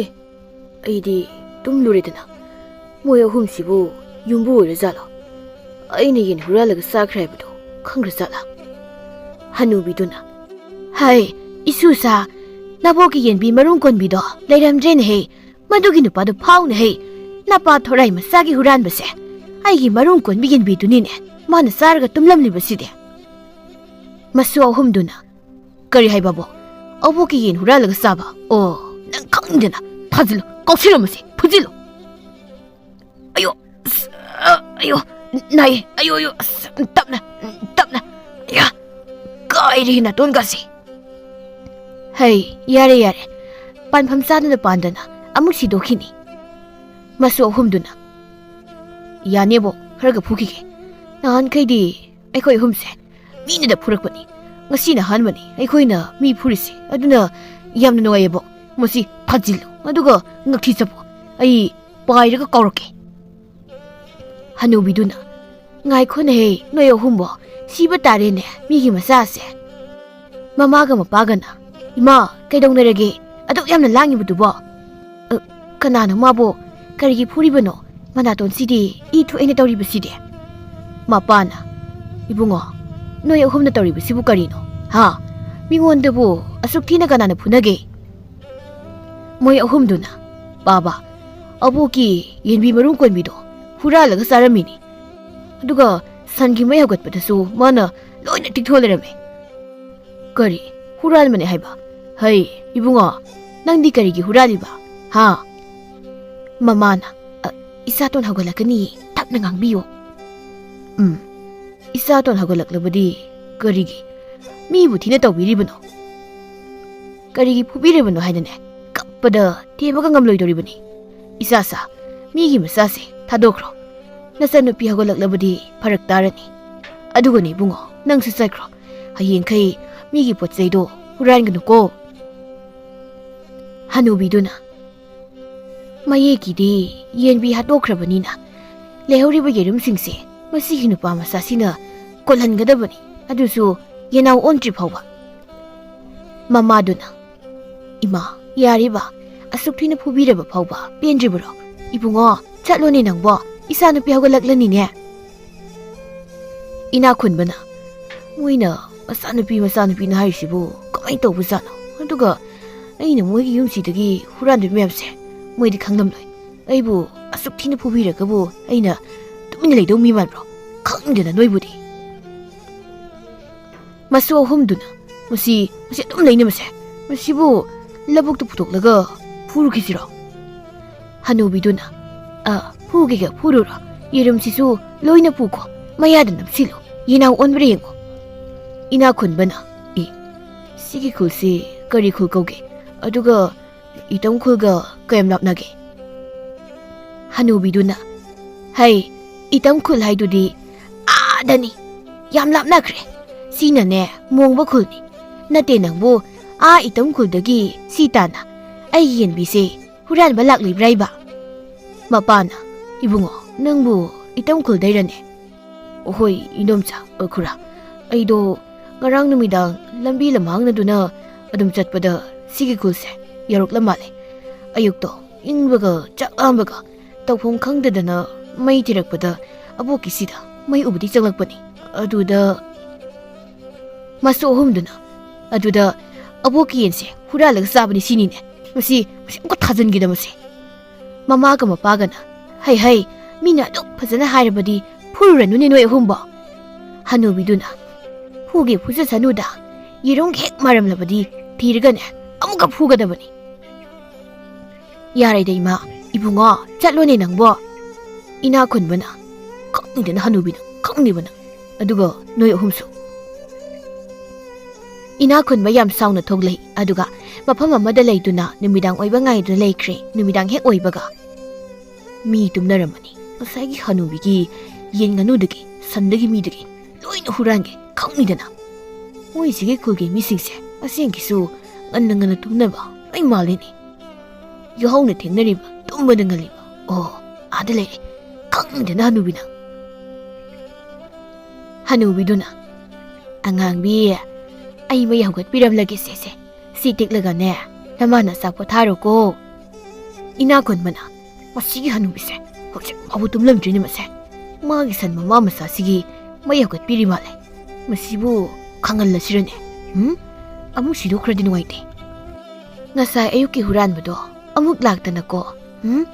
ꯑꯦ, ꯑꯩꯗꯤ ꯇꯨꯝꯂꯨꯔꯦꯗꯅ꯫ ꯃꯣꯏ ꯑꯍꯨꯝꯁꯤꯕꯨ ꯌꯨꯝꯕꯨ ꯑꯣꯏꯔꯖꯥꯠꯂꯣ? ꯑꯩꯅ ꯌꯦꯟ ꯍꯨꯔꯥꯜꯂꯒ ꯆꯥꯈ꯭ꯔꯦ ꯍꯥꯏꯕꯗꯣ ꯈꯪꯈ꯭ꯔꯖꯥꯠꯂꯥ?" ꯍꯅꯨꯕꯤꯗꯨꯅ, "ꯍꯥꯏ, ꯏꯁꯨꯁꯥ, ꯅꯕꯣꯛꯀꯤ ꯌꯦꯟꯕꯤ ꯃꯔꯨꯝ ꯀꯣꯟꯕꯤꯗꯣ ꯂꯩꯔꯝꯗ꯭ꯔꯦꯅꯦꯍꯦ꯫ ꯃꯗꯨꯒꯤ ꯅꯨꯄꯥꯗꯣ ꯐꯥꯎꯅꯦꯍꯦ꯫ ꯅꯄꯥ ꯊꯣꯔꯥꯏ ꯃꯆꯥꯒꯤ ꯍꯨꯔꯥꯟꯕꯁꯦ ꯑꯩꯒꯤ ꯃꯔꯨꯝ ꯀꯣꯟꯕꯤ ꯌꯦꯟꯕꯤꯗꯨꯅꯤꯅꯦ꯫ ꯃꯥꯅ ꯆꯥꯔꯒ ꯇꯨꯝꯂꯝꯂꯤꯕꯁꯤꯗꯤ꯫" ꯃꯁꯨ ꯑꯍꯨꯝꯗꯨꯅ, "ꯀꯔꯤ ꯍꯥꯏꯕꯕꯣ? ꯑꯕꯣꯛꯀꯤ ꯌꯦꯟ ꯍꯨꯔꯥꯜꯂꯒ ꯆꯥꯕ? ꯑꯣ, ꯅꯪ ꯈꯪꯗꯅ ꯊꯥꯖꯤꯜꯂꯨ, ꯀꯧꯁꯤꯜꯂꯨ ꯃꯁꯤ, ꯐꯨꯖꯤꯜꯂꯨ꯫ ꯑꯌꯣ, ꯑꯁ, ꯑ, ꯑꯌꯣ, ꯅꯥꯏ, ꯑꯌꯣ, ꯑꯌꯣ, ꯑꯁ, ꯇꯞꯅ, ꯇꯞꯅ, ꯑꯌꯥ, ꯀꯥꯏꯔꯦ ꯅꯥꯇꯣꯟꯒꯁꯦ꯫" ꯍꯩ, ꯌꯥꯔꯦ, ꯌꯥꯔꯦ, ꯄꯥꯟꯐꯝ ꯆꯥꯗꯅ ꯄꯥꯟꯗꯅ ꯑꯃꯨꯛ ꯁꯤꯗꯣꯛꯈꯤꯅꯤ꯫ ꯃꯁꯨ ꯑꯍꯨꯝꯗꯨꯅ, "ꯌꯥꯅꯦꯕꯣ, ꯈꯔꯒ ꯐꯨꯈꯤꯒꯦ꯫ ꯅꯍꯥꯟꯈꯩꯗꯤ ꯑꯩꯈꯣꯏ ꯑꯍꯨꯝꯁꯦ ꯃꯤꯅꯗ ꯐꯨꯔꯛꯄꯅꯤ꯫ ꯉꯁꯤꯅ ꯑꯍꯥꯟꯕꯅꯤ ꯑꯩꯈꯣꯏꯅ ꯃꯤ ꯐꯨꯔꯤꯁꯦ꯫ ꯑꯗꯨꯅ ꯌꯥꯝꯅ ꯅꯨꯡꯉꯥꯏꯌꯦꯕꯣ꯫ ꯃꯁꯤ ꯊꯥꯖꯤꯜꯂꯨ, ꯑꯗꯨꯒ ꯉꯛꯊꯤ ꯆꯠꯄꯣ꯫ ꯑꯩ ꯄꯥꯏꯔꯒ ꯀꯥꯎꯔꯛꯀꯦ꯫" ꯍꯅꯨꯕꯤꯗꯨꯅ, "ꯉꯥꯏꯈꯣꯅꯦꯍꯦ, ꯅꯣꯏ ꯑꯍꯨꯝꯕꯣ, ꯁꯤꯕ ꯇꯥꯔꯦꯅꯦ, ꯃꯤꯒꯤ ꯃꯆꯥꯁꯦ"꯫ ꯃꯃꯥꯒ ꯃꯄꯥꯒꯅ, "ꯏꯃꯥ, ꯀꯩꯗꯧꯅꯔꯒꯦ? ꯑꯗꯨꯛ ꯌꯥꯝꯅ ꯂꯥꯡꯉꯤꯕꯗꯨꯕꯣ?" "ꯑ, ꯀꯅꯥꯅꯣ ꯃꯥꯕꯨ? ꯀꯔꯤꯒꯤ ꯐꯨꯔꯤꯕꯅꯣ? ꯃꯅꯥꯇꯣꯟꯁꯤꯗꯤ ꯏ ꯊꯣꯛꯑꯦꯅ ꯇꯧꯔꯤꯕꯁꯤꯗꯤ?" ꯃꯄꯥꯅ, "ꯏꯕꯨꯡꯉꯣ, ꯅꯣꯏ ꯑꯍꯨꯝꯅ ꯇꯧꯔꯤꯕꯁꯤꯕꯨ ꯀꯔꯤꯅꯣ? ꯍꯥ? ꯃꯤꯉꯣꯟꯗꯕꯨ ꯑꯁꯨꯛ ꯊꯤꯅ ꯀꯅꯥꯅ ꯐꯨꯅꯒꯦ?" ꯃꯣꯏ ꯑꯍꯨꯝꯗꯨꯅ, "ꯕꯥꯕꯥ, ꯑꯕꯣꯛꯀꯤ ꯌꯦꯟꯕꯤ ꯃꯔꯨꯝ ꯀꯣꯟꯕꯤꯗꯣ ꯍꯨꯔꯥꯜꯂꯒ ꯆꯥꯔꯝꯃꯤꯅꯤ꯫ ꯑꯗꯨꯒ ꯁꯟꯒꯤ ꯃꯩ ꯍꯧꯒꯠꯄꯗꯁꯨ ꯃꯥꯅ ꯂꯣꯏꯅ ꯇꯤꯛꯊꯣꯛ ꯂꯩꯔꯝꯃꯦ"꯫ "ꯀꯔꯤ? ꯍꯨꯔꯥꯟꯕꯅꯦ ꯍꯥꯏꯕ? ꯍꯩ, ꯏꯕꯨꯡꯉꯣ, ꯅꯪꯗꯤ ꯀꯔꯤꯒꯤ ꯍꯨꯔꯥꯜꯂꯤꯕ? ꯍꯥ?" ꯃꯃꯥꯅ, "ꯑ, ꯏꯆꯥꯇꯣꯟ ꯍꯧꯒꯠꯂꯛꯀꯅꯤ, ꯇꯞꯅ ꯉꯥꯡꯕꯤꯌꯨ"꯫ "ꯎꯝ, ꯏꯆꯥꯇꯣꯟ ꯍꯧꯒꯠꯂꯛꯂꯕꯗꯤ ꯀꯔꯤꯒꯤ? ꯃꯤꯕꯨ ꯊꯤꯅ ꯇꯧꯕꯤꯔꯤꯕꯅꯣ? ꯀꯔꯤꯒꯤ ꯐꯨꯕꯤꯔꯤꯕꯅꯣ ꯍꯥꯏꯅꯅꯦ, ꯀꯞꯄꯗ ꯊꯦꯝꯕꯒ ꯉꯝꯂꯣꯏꯗꯧꯔꯤꯕꯅꯤ꯫ ꯏꯆꯥꯁꯥ, ꯃꯤꯒꯤ ꯃꯆꯥꯁꯦ ꯊꯥꯗꯣꯛꯈ꯭ꯔꯣ꯫ ꯅꯆꯟꯅꯨꯄꯤ ꯍꯧꯒꯠꯂꯛꯂꯕꯗꯤ ꯐꯔꯛ ꯇꯥꯔꯅꯤ꯫ ꯑꯗꯨꯒꯅꯦ ꯏꯕꯨꯡꯉꯣ, ꯅꯪꯁꯨ ꯆꯠꯈ꯭ꯔꯣ꯫ ꯍꯌꯦꯡꯈꯩ ꯃꯤꯒꯤ ꯄꯣꯠ ꯆꯩꯗꯣ ꯍꯨꯔꯥꯟꯒꯅꯨꯀꯣ"꯫ ꯍꯅꯨꯕꯤꯗꯨꯅ, "ꯃꯌꯦꯛꯀꯤꯗꯤ ꯌꯦꯟꯕꯤ ꯍꯥꯠꯇꯣꯛꯈ꯭ꯔꯕꯅꯤꯅ, ꯂꯩꯍꯧꯔꯤꯕ ꯌꯦꯔꯨꯝꯁꯤꯡꯁꯦ ꯃꯁꯤꯒꯤ ꯅꯨꯄꯥ ꯃꯆꯥꯁꯤꯅ ꯀꯣꯜꯍꯟꯒꯗꯕꯅꯤ, ꯑꯗꯨꯁꯨ ꯌꯦꯅꯥꯎ ꯑꯣꯟꯗ꯭ꯔꯤ ꯐꯥꯎꯕ"꯫ ꯃꯃꯥꯗꯨꯅ, "ꯏꯃꯥ, ꯌꯥꯔꯤꯕ? ꯑꯁꯨꯛ ꯊꯤꯅ ꯐꯨꯕꯤꯔꯕ ꯐꯥꯎꯕ ꯄꯦꯟꯗ꯭ꯔꯤꯕꯔꯣ? ꯏꯕꯨꯡꯉꯣ, ꯆꯠꯂꯣꯅꯦ ꯅꯪꯕꯣ, ꯏꯆꯥꯅꯨꯄꯤ ꯍꯧꯒꯠꯂꯛꯂꯅꯤꯅꯦ"꯫ ꯏꯅꯥꯛ ꯈꯨꯟꯕꯅ, "ꯃꯣꯏꯅ ꯃꯆꯥꯅꯨꯄꯤ, ꯃꯆꯥꯅꯨꯄꯤꯅ ꯍꯥꯏꯔꯤꯁꯤꯕꯨ ꯀꯃꯥꯏꯅ ꯇꯧꯕꯖꯥꯠꯅꯣ? ꯑꯗꯨꯒ ꯑꯩꯅ ꯃꯣꯏꯒꯤ ꯌꯨꯝꯁꯤꯗꯒꯤ ꯍꯨꯔꯥꯟꯕ ꯃꯌꯥꯝꯁꯦ ꯃꯣꯏꯗꯤ ꯈꯪꯂꯝꯂꯣꯏ꯫ ꯑꯩꯕꯨ ꯑꯁꯨꯛ ꯊꯤꯅ ꯐꯨꯕꯤꯔꯒꯕꯨ ꯑꯩꯅ ꯇꯨꯃꯤꯟꯅ ꯂꯩꯗꯧ ꯃꯤ ꯃꯥꯟꯕ꯭ꯔꯣ? ꯈꯪꯗꯦꯗ ꯅꯣꯏꯕꯨꯗꯤ"꯫ ꯃꯁꯨ ꯑꯍꯨꯝꯗꯨꯅ, "ꯃꯁꯤ, ꯃꯁꯤ ꯑꯗꯨꯝ ꯂꯩꯅꯕꯁꯦ, ꯃꯁꯤꯕꯨ ꯂꯧꯕꯨꯛꯇ ꯄꯨꯊꯣꯛꯂꯒ ꯐꯨꯔꯨꯈꯤꯁꯤꯔꯣ?" ꯍꯅꯨꯕꯤꯗꯨꯅ, "ꯑ, ꯐꯨꯒꯦꯒ ꯐꯨꯔꯨꯔꯣ, ꯌꯦꯔꯨꯝꯁꯤꯁꯨ ꯂꯣꯏꯅ ꯄꯨꯈꯣ, ꯃꯌꯥꯗ ꯅꯞꯁꯤꯜꯂꯨ, ꯌꯦꯅꯥꯎ ꯑꯣꯟꯕ꯭ꯔꯥ ꯌꯦꯡꯉꯣ"꯫ ꯏꯅꯥꯛ ꯈꯨꯟꯕꯅ, "ꯑꯦ, ꯁꯤꯒꯤ ꯈꯨꯜꯁꯤ ꯀꯔꯤ ꯈꯨꯜ ꯀꯧꯒꯦ? ꯑꯗꯨꯒ ꯏꯇꯪ ꯈꯨꯜꯒ ꯀꯌꯥꯝ ꯂꯥꯞꯅꯒꯦ?" ꯍꯅꯨꯕꯤꯗꯨꯅ, "ꯍꯩ, ꯏꯇꯪ ꯈꯨꯜ ꯍꯥꯏꯗꯨꯗꯤ ꯑꯥꯗꯅꯤ, ꯌꯥꯝ ꯂꯥꯞꯅꯈ꯭ꯔꯦ꯫ ꯁꯤꯅꯅꯦ ꯃꯣꯡꯕ ꯈꯨꯜꯅꯤ꯫ ꯅꯠꯇꯦ ꯅꯪꯕꯨ, ꯑꯥ ꯏꯇꯪ ꯈꯨꯜꯗꯒꯤ ꯁꯤ ꯇꯥꯅ ꯑꯩꯒꯤ ꯌꯦꯟꯕꯤꯁꯦ ꯍꯨꯔꯥꯟꯕ ꯂꯥꯛꯂꯤꯕ꯭ꯔꯥ ꯏꯕ?" ꯃꯄꯥꯅ, "ꯏꯕꯨꯡꯉꯣ, ꯅꯪꯕꯨ "ꯏꯇꯝ ꯈꯨꯜꯗꯩꯔꯅꯦ?" "ꯑꯍꯣꯏ, ꯏꯟꯗꯣꯝꯆꯥ, ꯑ, ꯈꯨꯔꯥ꯫ ꯑꯩꯗꯣ ꯉꯔꯥꯡ ꯅꯨꯃꯤꯗꯥꯡ ꯂꯝꯕꯤ ꯂꯝꯍꯥꯡꯅꯗꯨꯅ ꯑꯗꯨꯝ ꯆꯠꯄꯗ ꯁꯤꯒꯤ ꯈꯨꯜꯁꯦ ꯌꯧꯔꯛꯂ ꯃꯥꯜꯂꯦ꯫ ꯑꯌꯨꯛꯇꯣ ꯏꯪꯕꯒ ꯆꯥꯛꯂꯥꯝꯕꯒ ꯇꯧꯐꯝ ꯈꯪꯗꯗꯅ ꯃꯩ ꯊꯤꯔꯛꯄꯗ ꯑꯕꯣꯛꯀꯤꯁꯤꯗ ꯃꯩ ꯎꯕꯗꯤ ꯆꯪꯂꯛꯄꯅꯤ꯫ ꯑꯗꯨꯗ ꯃꯁꯨ ꯑꯍꯨꯝꯗꯨꯅ ꯑꯗꯨꯗ ꯑꯕꯣꯛꯀꯤ ꯌꯦꯟꯁꯦ ꯍꯨꯔꯥꯜꯂꯒ ꯆꯥꯕꯅꯤ ꯁꯤꯅꯤꯅꯦ꯫ ꯃꯁꯤ, ꯃꯁꯤ ꯑꯃꯨꯛꯀ ꯊꯥꯖꯤꯟꯈꯤꯗꯕꯁꯦ꯫" ꯃꯃꯥꯒ ꯃꯄꯥꯒꯅ, "ꯍꯩ ꯍꯩ, ꯃꯤꯅ ꯑꯗꯨꯛ ꯐꯖꯅ ꯍꯥꯏꯔꯕꯗꯤ ꯐꯨꯔꯨꯔꯅꯨꯅꯦ ꯅꯣꯏ ꯑꯍꯨꯝꯕꯣ꯫" ꯍꯅꯨꯕꯤꯗꯨꯅ, "ꯐꯨꯒꯦ ꯐꯨꯖꯁꯅꯨꯗ, ꯌꯦꯔꯨꯝꯒ ꯍꯦꯛ ꯃꯥꯔꯝꯂꯕꯗꯤ ꯊꯤꯔꯒꯅꯦ ꯑꯃꯨꯛꯀ ꯐꯨꯒꯗꯕꯅꯤ꯫" "ꯌꯥꯔꯦꯗ ꯏꯃꯥ, ꯏꯕꯨꯡꯉꯣ, ꯆꯠꯂꯣꯅꯦ ꯅꯪꯕꯣ꯫" ꯏꯅꯥ ꯈꯨꯟꯕꯅ, "ꯈꯪꯅꯤꯗꯅ ꯍꯅꯨꯕꯤꯅ, ꯈꯪꯅꯤꯕꯅ꯫ ꯑꯗꯨꯒ ꯅꯣꯏ ꯑꯍꯨꯝꯁꯨ꯫" ꯏꯅꯥ ꯈꯨꯟꯕ ꯌꯥꯝ ꯁꯥꯎꯅ ꯊꯣꯛꯂꯛꯏ꯫ ꯑꯗꯨꯒ ꯃꯐꯝ ꯑꯃꯗ ꯂꯩꯗꯨꯅ ꯅꯨꯃꯤꯗꯥꯡ ꯑꯣꯏꯕ ꯉꯥꯏꯗꯨꯅ ꯂꯩꯈ꯭ꯔꯦ꯫ ꯅꯨꯃꯤꯗꯥꯡ ꯍꯦꯛ ꯑꯣꯏꯕꯒ ꯃꯤ ꯇꯨꯝꯅꯔꯝꯃꯅꯤ꯫ ꯉꯁꯥꯏꯒꯤ ꯍꯅꯨꯕꯤꯒꯤ ꯌꯦꯟ ꯉꯥꯅꯨꯗꯒꯤ, ꯁꯟꯗꯒꯤ, ꯃꯤꯗꯒꯤ ꯂꯣꯏꯅ ꯍꯨꯔꯥꯟꯒꯦ ꯈꯪꯅꯤꯗꯅ꯫ ꯃꯣꯏꯁꯤꯒꯤ ꯈꯨꯜꯒꯤ ꯃꯤꯁꯤꯡꯁꯦ ꯑꯁꯦꯡꯒꯤꯁꯨ ꯉꯟꯅ ꯉꯟꯅ ꯇꯨꯝꯅꯕ ꯂꯣꯏ ꯃꯥꯜꯂꯤꯅꯦ꯫ ꯌꯥꯍꯧꯅ ꯊꯦꯡꯅꯔꯤꯕ, ꯇꯨꯝꯕꯅ ꯉꯜꯂꯤꯕ꯫ ꯑꯣ, ꯑꯥꯗ ꯂꯩꯔꯦ꯫ ꯈꯪꯗꯦꯅ ꯍꯅꯨꯕꯤꯅ꯫ ꯍꯅꯨꯕꯤꯗꯨꯅ, "ꯑꯉꯥꯡꯕꯤ, ꯑꯩ ꯃꯩ ꯍꯧꯒꯠꯄꯤꯔꯝꯂꯒꯦ ꯁꯦ, ꯁꯦ꯫ ꯁꯤ ꯇꯤꯛꯂꯒꯅꯦ, ꯅꯃꯥꯅ ꯆꯥꯛ ꯄꯣꯊꯥꯔꯣꯀꯣ꯫" ꯏꯅꯥꯛ ꯈꯨꯟꯕꯅ, "ꯃꯁꯤꯒꯤ ꯍꯅꯨꯕꯤꯁꯦ ꯍꯧꯖꯤꯛ ꯐꯥꯎꯕ ꯇꯨꯝꯂꯝꯗ꯭ꯔꯤꯅꯦ ꯃꯁꯦ꯫ ꯃꯥꯒꯤ ꯁꯟ ꯃꯃꯥ ꯃꯆꯥꯁꯤꯒꯤ ꯃꯩ ꯍꯧꯒꯠꯄꯤꯔꯤ ꯃꯥꯜꯂꯦ꯫ ꯃꯁꯤꯕꯨ ꯈꯪꯍꯜꯂꯁꯤꯔꯅꯦ? ꯎꯝ? ꯑꯃꯨꯛ ꯁꯤꯗꯣꯛꯈ꯭ꯔꯗꯤ ꯅꯨꯡꯉꯥꯏꯇꯦ꯫ ꯉꯁꯥꯏ ꯑꯌꯨꯛꯀꯤ ꯍꯨꯔꯥꯟꯕꯗꯣ ꯑꯃꯨꯛ ꯂꯥꯛꯇꯅꯀꯣ꯫ ꯎꯝ?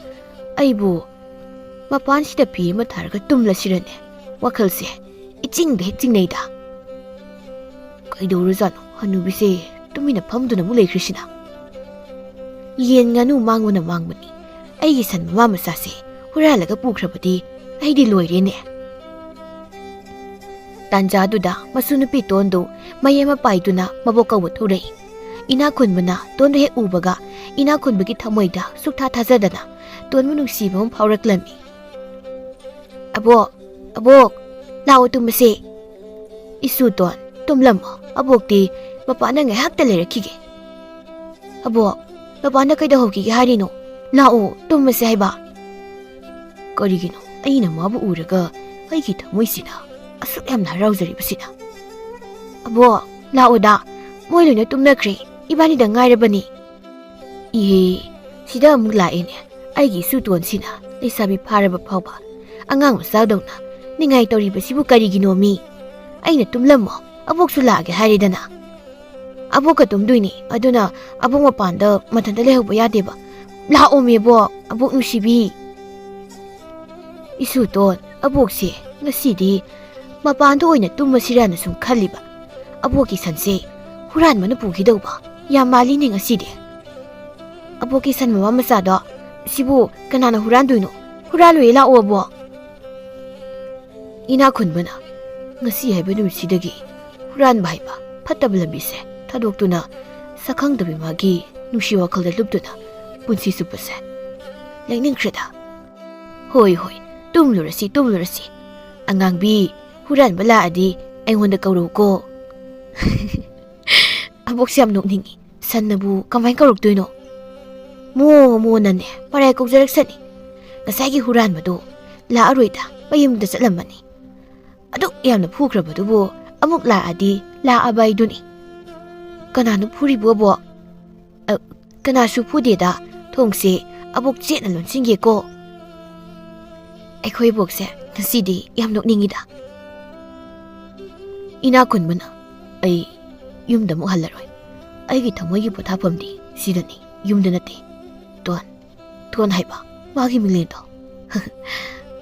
ꯑꯩꯕꯨ ꯃꯄꯥꯟꯁꯤꯗ ꯐꯤ ꯑꯃ ꯊꯥꯔꯒ ꯇꯨꯝꯂꯁꯤꯔꯅꯦ? ꯋꯥꯈꯜꯁꯦ ꯏꯆꯤꯡꯗ ꯍꯦꯛ ꯆꯤꯡꯅꯩꯗ꯫" ꯀꯩꯗꯧꯔꯖꯥꯠꯅꯣ ꯍꯅꯨꯕꯤꯁꯦ ꯇꯨꯃꯤꯟꯅ ꯐꯝꯗꯨꯅ ꯑꯃꯨꯛ ꯂꯩꯈ꯭ꯔꯤꯁꯤꯅ? "ꯌꯦꯟ ꯉꯥꯅꯨ ꯃꯥꯡꯕꯅ ꯃꯥꯡꯕꯅꯤ꯫ ꯑꯩꯒꯤ ꯁꯟ ꯃꯃꯥ ꯃꯆꯥꯁꯦ ꯍꯨꯔꯥꯜꯂꯒ ꯄꯨꯈ꯭ꯔꯕꯗꯤ ꯑꯩꯗꯤ ꯂꯣꯏꯔꯦꯅꯦ꯫" ꯇꯥꯟꯖꯥꯗꯨꯗ ꯃꯁꯨ ꯅꯨꯄꯤ ꯇꯣꯟꯗꯨ ꯃꯩ ꯑꯃ ꯄꯥꯏꯗꯨꯅ ꯃꯕꯣꯛ ꯀꯧꯕ ꯊꯣꯔꯛꯏ꯫ ꯏꯅꯥꯛ ꯈꯨꯟꯕꯅ ꯇꯣꯟꯗꯨ ꯍꯦꯛ ꯎꯕꯒ ꯏꯅꯥꯛ ꯈꯨꯟꯕꯒꯤ ꯊꯃꯣꯏꯗ ꯁꯨꯛꯊꯥ ꯊꯥꯖꯗꯅ ꯇꯣꯟꯕꯨ ꯅꯨꯡꯁꯤꯕ ꯑꯃ ꯐꯥꯎꯔꯛꯂꯝꯃꯤ꯫ "ꯑꯕꯣꯛ, ꯑꯕꯣꯛ, ꯂꯥꯛꯑꯣ ꯇꯨꯝꯃꯁꯦ꯫" "ꯏꯁꯨ ꯇꯣꯟ, ꯇꯨꯝꯂꯝꯃꯣ꯫ ꯑꯕꯣꯛꯇꯤ ꯃꯄꯥꯟꯗ ꯉꯥꯏꯍꯥꯛꯇ ꯂꯩꯔꯛꯈꯤꯒꯦ꯫" "ꯑꯕꯣꯛ, ꯃꯄꯥꯟꯗ ꯀꯩꯗꯧꯍꯧꯈꯤꯒꯦ ꯍꯥꯏꯔꯤꯅꯣ? ꯂꯥꯛꯑꯣ, ꯇꯨꯝꯃꯁꯦ ꯍꯥꯏꯕ꯫" "ꯀꯔꯤꯒꯤꯅꯣ? ꯑꯩꯅ ꯃꯥꯕꯨ ꯎꯔꯒ ꯑꯩꯒꯤ ꯊꯃꯣꯏꯁꯤꯅ ꯑꯁꯨꯛ ꯌꯥꯝꯅ ꯍꯔꯥꯎꯖꯔꯤꯕꯁꯤꯅ꯫ "ꯑꯕꯣꯛ, ꯂꯥꯛꯑꯣꯗ, ꯃꯣꯏ ꯂꯣꯏꯅ ꯇꯨꯝꯅꯈ꯭ꯔꯦ, ꯏꯕꯥꯅꯤꯗ ꯉꯥꯏꯔꯕꯅꯤ"꯫ "ꯏꯍꯦ, ꯁꯤꯗ ꯑꯃꯨꯛ ꯂꯥꯛꯑꯦꯅꯦ ꯑꯩꯒꯤ ꯏꯁꯨꯇꯣꯟꯁꯤꯅ꯫ ꯂꯩꯁꯥꯕꯤ ꯐꯥꯔꯕ ꯐꯥꯎꯕ ꯑꯉꯥꯡ ꯃꯆꯥꯗꯧꯅ ꯅꯤꯡꯉꯥꯏ ꯇꯧꯔꯤꯕꯁꯤꯕꯨ ꯀꯔꯤꯒꯤꯅꯣꯃꯤ? ꯑꯩꯅ ꯇꯨꯝꯂꯝꯃꯣ, ꯑꯕꯣꯛꯁꯨ ꯂꯥꯛꯑꯒꯦ ꯍꯥꯏꯔꯦꯗꯅ"꯫ "ꯑꯕꯣꯛꯀ ꯇꯨꯝꯗꯣꯏꯅꯤ, ꯑꯗꯨꯅ ꯑꯕꯣꯛ ꯃꯄꯥꯟꯗ ꯃꯊꯟꯇ ꯂꯩꯍꯧꯕ ꯌꯥꯗꯦꯕ꯫ ꯂꯥꯛꯑꯣꯃꯤ ꯑꯕꯣꯛ, ꯑꯕꯣꯛ ꯅꯨꯡꯁꯤꯕꯤ"꯫ ꯏꯁꯨꯇꯣꯟ, ꯑꯕꯣꯛꯁꯦ ꯉꯁꯤꯗꯤ ꯃꯄꯥꯟꯗ ꯑꯣꯏꯅ ꯇꯨꯝꯃꯁꯤꯔꯥꯅ ꯁꯨꯝ ꯈꯜꯂꯤꯕ꯫ ꯑꯕꯣꯛꯀꯤ ꯁꯟꯁꯦ ꯍꯨꯔꯥꯟꯕꯅ ꯄꯨꯈꯤꯗꯧꯕ ꯌꯥꯝ ꯃꯥꯜꯂꯤꯅꯦ ꯉꯁꯤꯗꯤ꯫ "ꯑꯕꯣꯛꯀꯤ ꯁꯟ ꯃꯃꯥ ꯃꯆꯥꯗꯣ ꯁꯤꯕꯨ ꯀꯅꯥꯅ ꯍꯨꯔꯥꯟꯗꯣꯏꯅꯣ? ꯍꯨꯔꯥꯜꯂꯨꯏ ꯂꯥꯛꯑꯣ ꯑꯕꯣꯛ"꯫ ꯏꯅꯥꯛ ꯈꯨꯟꯕꯅ ꯉꯁꯤ ꯍꯥꯏꯕ ꯅꯨꯃꯤꯠꯁꯤꯗꯒꯤ ꯍꯨꯔꯥꯟꯕ ꯍꯥꯏꯕ ꯐꯠꯇꯕ ꯂꯝꯕꯤꯁꯦ ꯊꯥꯗꯣꯛꯇꯨꯅ, ꯁꯛꯈꯪꯗꯕꯤ ꯃꯥꯒꯤ ꯅꯨꯡꯁꯤ ꯋꯥꯈꯜꯗ ꯂꯨꯞꯇꯨꯅ ꯄꯨꯟꯁꯤ ꯆꯨꯞꯄꯁꯦ ꯂꯦꯡꯅꯤꯡꯈ꯭ꯔꯦꯗ꯫ "ꯍꯣꯏ, ꯍꯣꯏ, ꯇꯨꯝꯂꯨꯔꯁꯤ, ꯇꯨꯝꯂꯨꯔꯁꯤ꯫ ꯑꯉꯥꯡꯕꯤ, ꯍꯨꯔꯥꯟꯕ ꯂꯥꯛꯑꯗꯤ ꯑꯩꯉꯣꯟꯗ ꯀꯧꯔꯛꯎꯀꯣ"꯫ ꯑꯕꯣꯛꯁꯦ ꯌꯥꯝ ꯅꯣꯛꯅꯤꯡꯉꯤ꯫ ꯁꯟꯅꯕꯨ ꯀꯃꯥꯏꯅ ꯀꯧꯔꯛꯇꯣꯏꯅꯣ? ꯃꯣ ꯃꯣꯅꯅꯦ ꯃꯔꯥꯏ ꯀꯧꯖꯔꯛꯁꯅꯤ꯫ ꯉꯁꯥꯏꯒꯤ ꯍꯨꯔꯥꯟꯕꯗꯣ ꯂꯥꯛꯑꯔꯣꯏꯗ, ꯃꯌꯨꯝꯗ ꯆꯠꯂꯝꯃꯅꯤ꯫ ꯑꯗꯨꯛ ꯌꯥꯝꯅ ꯐꯨꯈ꯭ꯔꯕꯗꯨꯕꯨ ꯑꯃꯨꯛ ꯂꯥꯛꯑꯗꯤ ꯂꯥꯛꯑꯕ ꯍꯥꯏꯗꯨꯅꯤ꯫ "ꯀꯅꯥꯅꯣ ꯐꯨꯔꯤꯕꯣ ꯑꯕꯣꯛ?" "ꯑ, ꯀꯅꯥꯁꯨ ꯐꯨꯗꯦꯗ, ꯊꯣꯡꯁꯦ ꯑꯕꯣꯛ ꯆꯦꯠꯅ ꯂꯣꯟꯁꯤꯟꯒꯦꯀꯣ"꯫ ꯑꯩꯈꯣꯏ ꯑꯕꯣꯛꯁꯦ ꯉꯁꯤꯗꯤ ꯌꯥꯝ ꯅꯣꯛꯅꯤꯡꯉꯤꯗ꯫ ꯏꯅꯥꯛ ꯈꯨꯟꯕꯅ, "ꯑꯩ ꯌꯨꯝꯗ ꯑꯃꯨꯛ ꯍꯜꯂꯔꯣꯏ꯫ ꯑꯩꯒꯤ ꯊꯃꯣꯏꯒꯤ ꯄꯣꯊꯥꯐꯝꯗꯤ ꯁꯤꯗꯅꯤ, ꯌꯨꯝꯗ ꯅꯠꯇꯦ"꯫ ꯇꯣꯟ, ꯇꯣꯟ ꯍꯥꯏꯕ ꯃꯥꯒꯤ ꯃꯤꯡꯂꯦꯟꯗꯣ꯫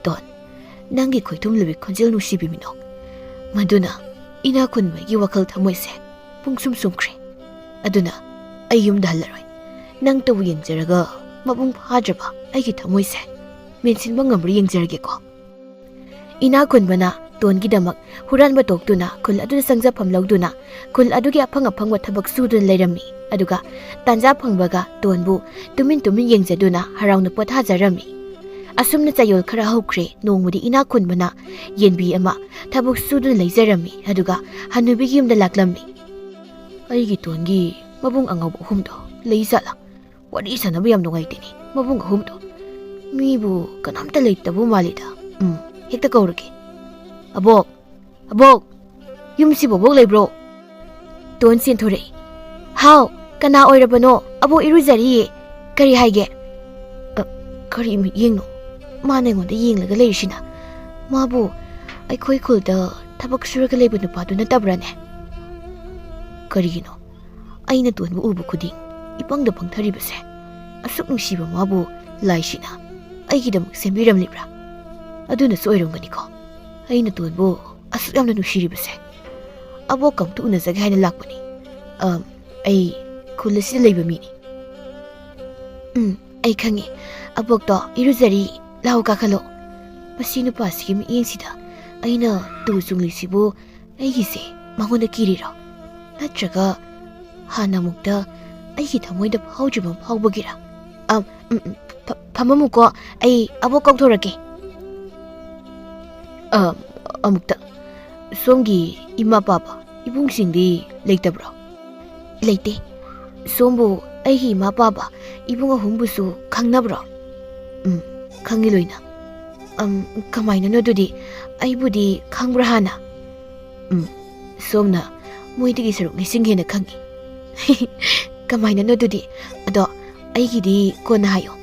ꯇꯣꯟ, ꯅꯪꯒꯤ ꯈꯣꯏꯊꯨꯝꯂꯕꯤ ꯈꯣꯟꯖꯦꯜ ꯅꯨꯡꯁꯤꯕꯤ ꯃꯤꯅꯣꯛ, ꯃꯗꯨꯅ ꯏꯅꯥꯛ ꯈꯨꯟꯕꯒꯤ ꯋꯥꯈꯜ ꯊꯃꯣꯏꯁꯦ ꯄꯨꯡꯁꯨꯝ ꯁꯨꯝꯈ꯭ꯔꯦ꯫ ꯑꯗꯨꯅ ꯑꯩ ꯌꯨꯝꯗ ꯍꯜꯂꯔꯣꯏ꯫ ꯅꯪꯇꯕꯨ ꯌꯦꯡꯖꯔꯒ ꯃꯄꯨꯡ ꯐꯥꯗ꯭ꯔꯕ ꯑꯩꯒꯤ ꯊꯃꯣꯏꯁꯦ ꯃꯦꯟꯁꯤꯟꯕ ꯉꯝꯕ꯭ꯔꯥ ꯌꯦꯡꯖꯔꯒꯦꯀꯣ꯫ ꯏꯅꯥꯛ ꯈꯨꯟꯕꯅ ꯇꯣꯟꯒꯤꯗꯃꯛ ꯍꯨꯔꯥꯟꯕ ꯇꯣꯛꯇꯨꯅ ꯈꯨꯜ ꯑꯗꯨꯗ ꯆꯪꯖꯐꯝ ꯂꯧꯗꯨꯅ ꯈꯨꯜ ꯑꯗꯨꯒꯤ ꯑꯐꯪ ꯑꯐꯪꯕ ꯊꯕꯛ ꯁꯨꯗꯨꯅ ꯂꯩꯔꯝꯃꯤ꯫ ꯑꯗꯨꯒ ꯇꯥꯟꯖꯥ ꯐꯪꯕꯒ ꯇꯣꯟꯕꯨ ꯇꯨꯃꯤꯟ ꯇꯨꯃꯤꯟ ꯌꯦꯡꯖꯗꯨꯅ ꯍꯔꯥꯎꯅ ꯄꯣꯊꯥꯖꯔꯝꯃꯤ꯫ ꯑꯁꯨꯝꯅ ꯆꯌꯣꯜ ꯈꯔ ꯍꯧꯈ꯭ꯔꯦ꯫ ꯅꯣꯡꯃꯗꯤ ꯏꯅꯥꯛ ꯈꯨꯟꯕꯅ ꯌꯦꯟꯕꯤ ꯑꯃ ꯊꯕꯛ ꯁꯨꯗꯨꯅ ꯂꯩꯖꯔꯝꯃꯤ꯫ ꯑꯗꯨꯒ ꯍꯅꯨꯕꯤꯒꯤ ꯌꯨꯝꯗ ꯂꯥꯛꯂꯝꯃꯤ꯫ "ꯑꯩꯒꯤ ꯇꯣꯟꯒꯤ ꯃꯕꯨꯡ ꯑꯉꯧꯕ ꯑꯍꯨꯝꯗꯣ ꯂꯩ ꯖꯥꯠꯂꯥ? ꯋꯥꯔꯤ ꯁꯥꯟꯅꯕ ꯌꯥꯝ ꯅꯨꯡꯉꯥꯏꯇꯦꯅꯦ, ꯃꯕꯨꯡ ꯑꯍꯨꯝꯗꯣ꯫ ꯃꯤꯕꯨ ꯀꯅꯥꯝꯇ ꯂꯩꯇꯕ ꯃꯥꯜꯂꯤꯗ"꯫ ꯎꯝ, ꯍꯦꯛꯇ ꯀꯧꯔꯒꯦ꯫ "ꯑꯕꯣꯛ, ꯑꯕꯣꯛ, ꯌꯨꯝꯁꯤꯕꯨ ꯑꯕꯣꯛ ꯂꯩꯕ꯭ꯔꯣ?" ꯇꯣꯟ ꯆꯦꯟꯊꯣꯔꯛꯏ꯫ "ꯍꯥꯎ, ꯀꯅꯥ ꯑꯣꯏꯔꯕꯅꯣ? ꯑꯕꯣꯛ ꯏꯔꯨꯖꯔꯤꯌꯦ꯫ ꯀꯔꯤ ꯍꯥꯏꯒꯦ?" "ꯑ, ꯀꯔꯤ ꯃꯤꯠꯌꯦꯡꯅꯣ ꯃꯥꯅ ꯑꯩꯉꯣꯟꯗ ꯌꯦꯡꯂꯒ ꯂꯩꯔꯤꯁꯤꯅ? ꯃꯥꯕꯨ ꯑꯩꯈꯣꯏ ꯈꯨꯜꯗ ꯊꯕꯛ ꯁꯨꯔꯒ ꯂꯩꯕ ꯅꯨꯄꯥꯗꯨ ꯅꯠꯇꯕ꯭ꯔꯥꯅꯦ? ꯀꯔꯤꯒꯤꯅꯣ ꯑꯩꯅ ꯇꯣꯟꯕꯨ ꯎꯕ ꯈꯨꯗꯤꯡ ꯏꯄꯪꯗ ꯄꯪꯊꯔꯤꯕꯁꯦ? ꯑꯁꯨꯛ ꯅꯨꯡꯁꯤꯕ ꯃꯥꯕꯨ ꯂꯥꯏꯁꯤꯅ ꯑꯩꯒꯤꯗꯃꯛ ꯁꯦꯝꯕꯤꯔꯝꯂꯤꯕ꯭ꯔꯥ? ꯑꯗꯨꯅꯁꯨ ꯑꯣꯏꯔꯝꯒꯅꯤꯀꯣ ꯑꯩꯅ ꯇꯣꯟꯕꯨ ꯑꯁꯨꯛ ꯌꯥꯝꯅ ꯅꯨꯡꯁꯤꯔꯤꯕꯁꯦ꯫ ꯑꯕꯣꯛꯀ ꯑꯝꯇ ꯎꯅꯖꯒꯦ ꯍꯥꯏꯅ ꯂꯥꯛꯄꯅꯤ꯫ ꯑꯝ, ꯑꯩ ꯈꯨꯜ ꯑꯁꯤꯗ ꯂꯩꯕ ꯃꯤꯅꯤ꯫" "ꯎꯝ, ꯑꯩ ꯈꯪꯉꯦ꯫ ꯑꯕꯣꯛꯇꯣ ꯏꯔꯨꯖꯔꯤ꯫ ꯂꯥꯛꯑꯣ, ꯀꯥꯈꯠꯂꯣ꯫" ꯃꯁꯤ ꯅꯨꯄꯥꯁꯤꯒꯤ ꯃꯤꯠꯌꯦꯡꯁꯤꯗ ꯑꯩꯅ ꯇꯨ ꯆꯨꯡꯂꯤꯁꯤꯕꯨ ꯑꯩꯒꯤꯁꯦ ꯃꯉꯣꯟꯗ ꯀꯤꯔꯤꯔꯣ? ꯅꯠꯇ꯭ꯔꯒ ꯍꯥꯟꯅ ꯑꯃꯨꯛꯇ ꯑꯩꯒꯤ ꯊꯃꯣꯏꯗ ꯐꯥꯎꯗ꯭ꯔꯤꯕ ꯑꯃ ꯐꯥꯎꯕꯒꯤꯔ? ꯑꯝ, ꯎꯝ, ꯎꯝ, ꯐ-, ꯐꯝꯃꯝꯃꯨꯀꯣ, ꯑꯩ ꯑꯕꯣꯛ ꯀꯧꯊꯣꯔꯛꯀꯦ꯫ ꯑꯝ, ꯑꯃꯨꯛꯇ, ꯁꯣꯝꯒꯤ ꯏꯃꯥ ꯄꯥꯕ ꯏꯕꯨꯡꯁꯤꯡꯗꯤ ꯂꯩꯇꯕ꯭ꯔꯣ? ꯂꯩꯇꯦ꯫ ꯁꯣꯝꯕꯨ ꯑꯩꯒꯤ ꯏꯃꯥ ꯄꯥꯕ ꯏꯕꯨꯡ ꯑꯍꯨꯝꯕꯨꯁꯨ ꯈꯪꯅꯕ꯭ꯔꯣ? ꯎꯝ, ꯈꯪꯉꯤ ꯂꯣꯏꯅ꯫ ꯑꯝ, ꯀꯃꯥꯏꯅꯅꯣ ꯑꯗꯨꯗꯤ? ꯑꯩꯕꯨꯗꯤ ꯈꯪꯕ꯭ꯔꯥ ꯍꯥꯟꯅ? ꯎꯝ, ꯁꯣꯝꯅ ꯃꯣꯏꯗꯒꯤ ꯁꯔꯨꯛ ꯂꯤꯁꯤꯡ ꯍꯦꯟꯅ ꯈꯪꯉꯤ꯫ ꯀꯃꯥꯏꯅꯅꯣ ꯑꯗꯨꯗꯤ? ꯑꯗꯣ ꯑꯩꯒꯤꯗꯤ ꯀꯣꯟꯅ ꯍꯥꯏꯌꯣ꯫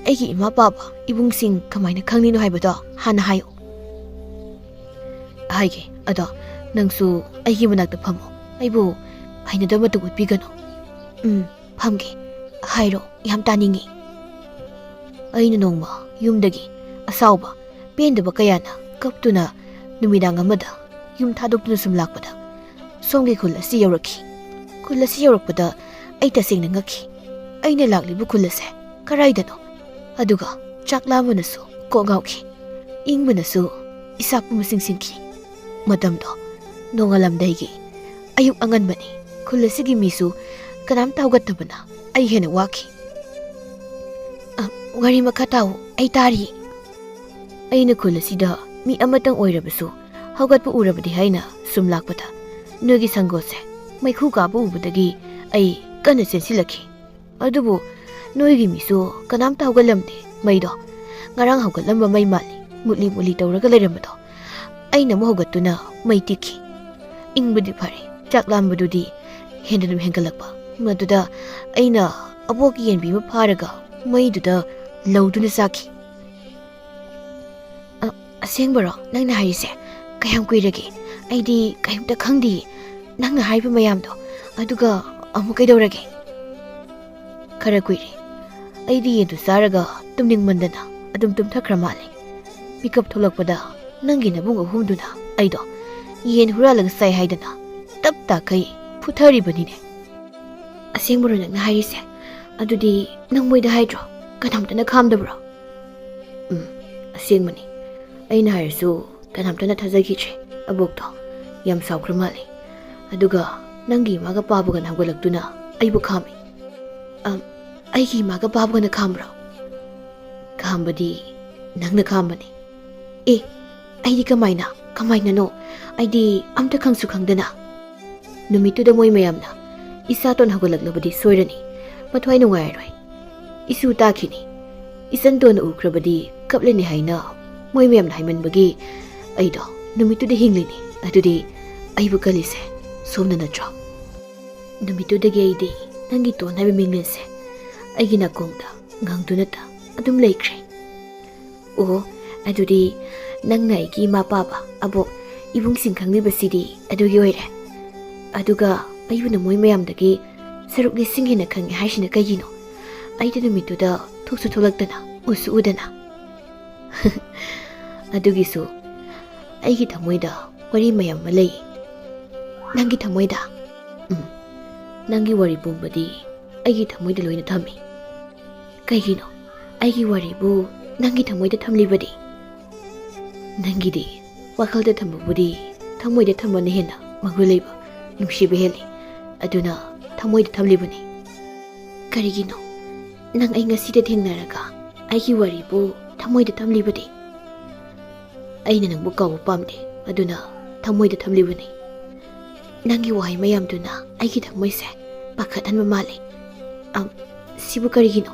ꯑꯩꯒꯤ ꯏꯃꯥ ꯄꯥꯕ ꯏꯕꯨꯡꯁꯤꯡ ꯀꯃꯥꯏꯅ ꯈꯪꯂꯤꯅꯣ ꯍꯥꯏꯕꯗꯣ ꯍꯥꯟꯅ ꯍꯥꯏꯌꯣ꯫ ꯍꯥꯏꯒꯦ, ꯑꯗꯣ ꯅꯪꯁꯨ ꯑꯩꯒꯤ ꯃꯅꯥꯛꯇ ꯐꯝꯃꯣ꯫ ꯑꯩꯕꯨ ꯍꯩꯅꯗꯕ ꯃꯇꯧ ꯎꯠꯄꯤꯒꯅꯨ꯫ ꯎꯝ, ꯐꯝꯒꯦ꯫ ꯍꯥꯏꯔꯣ, ꯌꯥꯝ ꯇꯥꯅꯤꯡꯉꯤ꯫ ꯑꯩꯅ ꯅꯣꯡꯃ ꯌꯨꯝꯗꯒꯤ ꯑꯁꯥꯎꯕ, ꯄꯦꯟꯗꯕ ꯀꯌꯥꯅ ꯀꯞꯇꯨꯅ ꯅꯨꯃꯤꯗꯥꯡ ꯑꯃꯗ ꯌꯨꯝ ꯊꯥꯗꯣꯛꯇꯨꯅ ꯁꯨꯝ ꯂꯥꯛꯄꯗ, ꯁꯣꯝꯒꯤ ꯈꯨꯜ ꯑꯁꯤ ꯌꯧꯔꯛꯈꯤ꯫ ꯈꯨꯜ ꯑꯁꯤ ꯌꯧꯔꯛꯄꯗ ꯑꯩ ꯇꯁꯦꯡꯅ ꯉꯛꯈꯤ꯫ ꯑꯩꯅ ꯂꯥꯛꯂꯤꯕ ꯈꯨꯜ ꯑꯁꯦ ꯀꯔꯥꯏꯗꯅꯣ? ꯑꯗꯨꯒ ꯆꯥꯛ ꯂꯥꯝꯕꯅꯁꯨ ꯀꯣꯛ ꯉꯥꯎꯈꯤ꯫ ꯏꯪꯕꯅꯁꯨ ꯏꯁꯥ ꯄꯨꯝꯕ ꯆꯤꯡꯁꯤꯟꯈꯤ꯫ ꯃꯇꯝꯗꯣ ꯅꯣꯡꯉꯥꯜꯂꯝꯗꯥꯏꯒꯤ ꯑꯌꯨꯛ ꯑꯉꯟꯕꯅꯤ꯫ ꯈꯨꯜ ꯑꯁꯤꯒꯤ ꯃꯤꯁꯨ ꯀꯅꯥꯝꯇ ꯍꯧꯒꯠꯇꯕꯅ ꯑꯩ ꯍꯦꯟꯅ ꯋꯥꯈꯤ꯫ "ꯑ, ꯋꯥꯔꯤ ꯃꯈꯥ ꯇꯥꯎ, ꯑꯩ ꯇꯥꯔꯤ꯫" ꯑꯩꯅ ꯈꯨꯜ ꯑꯁꯤꯗ ꯃꯤ ꯑꯃꯇꯪ ꯑꯣꯏꯔꯕꯁꯨ ꯍꯧꯒꯠꯄ ꯎꯔꯕꯗꯤ ꯍꯥꯏꯅ ꯁꯨꯝ ꯂꯥꯛꯄꯗ, ꯅꯣꯏꯒꯤ ꯁꯪꯒꯣꯠꯁꯦ ꯃꯩꯈꯨ ꯀꯥꯕ ꯎꯕꯗꯒꯤ ꯑꯩ ꯀꯟꯅ ꯆꯦꯟꯁꯤꯜꯂꯛꯈꯤ꯫ ꯑꯗꯨꯕꯨ ꯅꯣꯏꯒꯤ ꯃꯤꯁꯨ ꯀꯅꯥꯝꯇ ꯍꯧꯒꯠꯂꯝꯗꯦ꯫ ꯃꯩꯗꯣ ꯉꯔꯥꯡ ꯍꯧꯒꯠꯂꯝꯕ ꯃꯩ ꯃꯥꯜꯂꯤ꯫ ꯃꯨꯠꯂꯤ ꯃꯨꯠꯂꯤ ꯇꯧꯔꯒ ꯂꯩꯔꯝꯕꯗꯣ ꯑꯩꯅ ꯑꯃꯨꯛ ꯍꯧꯒꯠꯇꯨꯅ ꯃꯩ ꯇꯤꯛꯈꯤ꯫ ꯏꯪꯕꯗꯤ ꯐꯔꯦ, ꯆꯥꯛ ꯂꯥꯝꯕꯗꯨꯗꯤ ꯍꯦꯟꯅ ꯑꯗꯨꯝ ꯍꯦꯟꯒꯠꯂꯛꯄ꯫ ꯃꯗꯨꯗ ꯑꯩꯅ ꯑꯕꯣꯛꯀꯤ ꯌꯦꯟꯕꯤ ꯑꯃ ꯐꯥꯔꯒ ꯃꯩꯗꯨꯗ ꯂꯧꯗꯨꯅ ꯆꯥꯈꯤ꯫ "ꯑ, ꯑꯁꯦꯡꯕꯔꯣ ꯅꯪꯅ ꯍꯥꯏꯔꯤꯁꯦ? ꯀꯌꯥꯝ ꯀꯨꯏꯔꯒꯦ? ꯑꯩꯗꯤ ꯀꯔꯤꯝꯇ ꯈꯪꯗꯤꯌꯦ꯫ ꯅꯪꯅ ꯍꯥꯏꯕ ꯃꯌꯥꯝꯗꯣ, ꯑꯗꯨꯒ ꯑꯃꯨꯛ ꯀꯩꯗꯧꯔꯒꯦ?" "ꯈꯔ ꯀꯨꯏꯔꯦ꯫ ꯑꯩꯗꯤ ꯌꯦꯟꯗꯨ ꯆꯥꯔꯒ ꯇꯨꯝꯅꯤꯡꯃꯟꯗꯅ ꯑꯗꯨꯝ ꯇꯨꯝꯊꯈ꯭ꯔ ꯃꯥꯜꯂꯦ꯫ ꯃꯤꯀꯞ ꯊꯣꯛꯂꯛꯄꯗ ꯅꯪꯒꯤ ꯅꯕꯨꯡ ꯑꯍꯨꯝꯗꯨꯅ ꯑꯩꯗꯣ ꯌꯦꯟ ꯍꯨꯔꯥꯜꯂꯒ ꯆꯥꯏ ꯍꯥꯏꯗꯅ ꯇꯞ ꯇꯥꯈꯩ ꯐꯨꯊꯔꯤꯕꯅꯤꯅꯦ꯫" "ꯑꯁꯦꯡꯕꯔꯣ ꯅꯪꯅ ꯍꯥꯏꯔꯤꯁꯦ? ꯑꯗꯨꯗꯤ ꯅꯪ ꯃꯣꯏꯗ ꯍꯥꯏꯗ꯭ꯔꯣ? ꯀꯅꯥꯝꯇꯅ ꯈꯥꯝꯗꯕ꯭ꯔꯣ?" "ꯎꯝ, ꯑꯁꯦꯡꯕꯅꯤ꯫ ꯑꯩꯅ ꯍꯥꯏꯔꯁꯨ ꯀꯅꯥꯝꯇꯅ ꯊꯥꯖꯈꯤꯗ꯭ꯔꯦ꯫ ꯑꯕꯣꯛꯇꯣ ꯌꯥꯝ ꯁꯥꯎꯈ꯭ꯔ ꯃꯥꯜꯂꯦ꯫ ꯑꯗꯨꯒ ꯅꯪꯒꯤ ꯏꯃꯥꯒ ꯄꯥꯕꯒꯅ ꯍꯧꯒꯠꯂꯛꯇꯨꯅ ꯑꯩꯕꯨ ꯈꯥꯝꯃꯤ꯫" "ꯑꯝ, ꯑꯩꯒꯤ ꯏꯃꯥꯒ ꯄꯥꯕꯒꯅ ꯈꯥꯝꯕ꯭ꯔꯣ?" "ꯈꯥꯝꯕꯗꯤ ꯅꯪꯅ ꯈꯥꯝꯕꯅꯤ꯫" "ꯑꯦ, ꯑꯩꯗꯤ ꯀꯃꯥꯏꯅ? ꯀꯃꯥꯏꯅꯅꯣ? ꯑꯩꯗꯤ ꯑꯝꯇ ꯈꯪꯁꯨ ꯈꯪꯗꯅ꯫" "ꯅꯨꯃꯤꯠꯇꯨꯗ ꯃꯣꯏ ꯃꯌꯥꯝꯅ ꯏꯆꯥꯇꯣꯟ ꯍꯧꯒꯠꯂꯛꯂꯕꯗꯤ ꯁꯣꯏꯔꯅꯤ, ꯃꯊ꯭ꯋꯥꯏ ꯅꯨꯡꯉꯥꯏꯔꯔꯣꯏ꯫ ꯏꯁꯨ ꯇꯥꯈꯤꯅꯤ꯫ ꯏꯆꯟꯇꯣꯟꯅ ꯎꯈ꯭ꯔꯕꯗꯤ ꯀꯞꯂꯅꯤ ꯍꯥꯏꯅ ꯃꯣꯏ ꯃꯌꯥꯝꯅ ꯍꯥꯏꯃꯟꯕꯒꯤ ꯑꯩꯗꯣ ꯅꯨꯃꯤꯠꯇꯨꯗ ꯍꯤꯡꯂꯤꯅꯤ꯫ ꯑꯗꯨꯗꯤ ꯑꯩꯕꯨ ꯀꯜꯂꯤꯁꯦ ꯁꯣꯝꯅ ꯅꯠꯇ꯭ꯔꯣ? ꯅꯨꯃꯤꯠꯇꯨꯗꯒꯤ ꯑꯩꯗꯤ ꯅꯪꯒꯤ ꯇꯣꯟ ꯍꯥꯏꯕ ꯃꯤꯡꯂꯦꯟꯁꯦ ꯑꯩꯒꯤ ꯅꯥꯀꯣꯡꯗ ꯉꯪꯗꯨꯅꯇ ꯑꯗꯨꯝ ꯂꯩꯈ꯭ꯔꯦ꯫" "ꯑꯣ, ꯑꯗꯨꯗꯤ ꯅꯪꯅ ꯑꯩꯒꯤ ꯏꯃꯥ ꯄꯥꯕ, ꯑꯕꯣꯛ, ꯏꯕꯨꯡꯁꯤꯡ ꯈꯪꯂꯤꯕꯁꯤꯗꯤ ꯑꯗꯨꯒꯤ ꯑꯣꯏꯔꯦ꯫ ꯑꯗꯨꯒ ꯑꯩꯕꯨꯅ ꯃꯣꯏ ꯃꯌꯥꯝꯗꯒꯤ ꯁꯔꯨꯛ ꯂꯤꯁꯤꯡ ꯍꯦꯟꯅ ꯈꯪꯉꯦ ꯍꯥꯏꯁꯤꯅ ꯀꯩꯒꯤꯅꯣ? ꯑꯩꯗꯤ ꯅꯨꯃꯤꯠꯇꯨꯗ ꯊꯣꯛꯁꯨ ꯊꯣꯛꯂꯛꯇꯅ, ꯎꯁꯨ ꯎꯗꯅ꯫" "ꯑꯗꯨꯒꯤꯁꯨ ꯑꯩꯒꯤ ꯊꯃꯣꯏꯗ ꯋꯥꯔꯤ ꯃꯌꯥꯝ ꯑꯃ ꯂꯩ꯫" "ꯅꯪꯒꯤ ꯊꯃꯣꯏꯗ?" "ꯎꯝ, ꯅꯪꯒꯤ ꯋꯥꯔꯤ ꯄꯨꯝꯕꯗꯤ ꯑꯩꯒꯤ ꯊꯃꯣꯏꯗ ꯂꯣꯏꯅ ꯊꯝꯃꯤ꯫" "ꯀꯩꯒꯤꯅꯣ ꯑꯩꯒꯤ ꯋꯥꯔꯤꯕꯨ ꯅꯪꯒꯤ ꯊꯃꯣꯏꯗ ꯊꯝꯂꯤꯕꯗꯤ?" "ꯅꯪꯒꯤꯗꯤ ꯋꯥꯈꯜꯗ ꯊꯝꯕꯕꯨꯗꯤ ꯊꯃꯣꯏꯗ ꯊꯝꯕꯅ ꯍꯦꯟꯅ ꯃꯒꯨꯟ ꯂꯩꯕ, ꯅꯨꯡꯁꯤꯕ ꯍꯦꯜꯂꯤ꯫ ꯑꯗꯨꯅ ꯊꯃꯣꯏꯗ ꯊꯝꯂꯤꯕꯅꯤ꯫" "ꯀꯔꯤꯒꯤꯅꯣ ꯅꯪ ꯑꯩ ꯉꯁꯤꯗ ꯊꯦꯡꯅꯔꯒ ꯑꯩꯒꯤ ꯋꯥꯔꯤꯕꯨ ꯊꯃꯣꯏꯗ ꯊꯝꯂꯤꯕꯗꯤ?" "ꯑꯩꯅ ꯅꯪꯕꯨ ꯀꯥꯎꯕ ꯄꯥꯝꯗꯦ, ꯑꯗꯨꯅ ꯊꯃꯣꯏꯗ ꯊꯝꯂꯤꯕꯅꯤ꯫" "ꯅꯪꯒꯤ ꯋꯥꯍꯩ ꯃꯌꯥꯝꯗꯨꯅ ꯑꯩꯒꯤ ꯊꯃꯣꯏꯁꯦ ꯄꯥꯈꯠꯍꯟꯕ ꯃꯥꯜꯂꯦ꯫ ꯑꯝ, ꯁꯤꯕꯨ ꯀꯔꯤꯒꯤꯅꯣ?"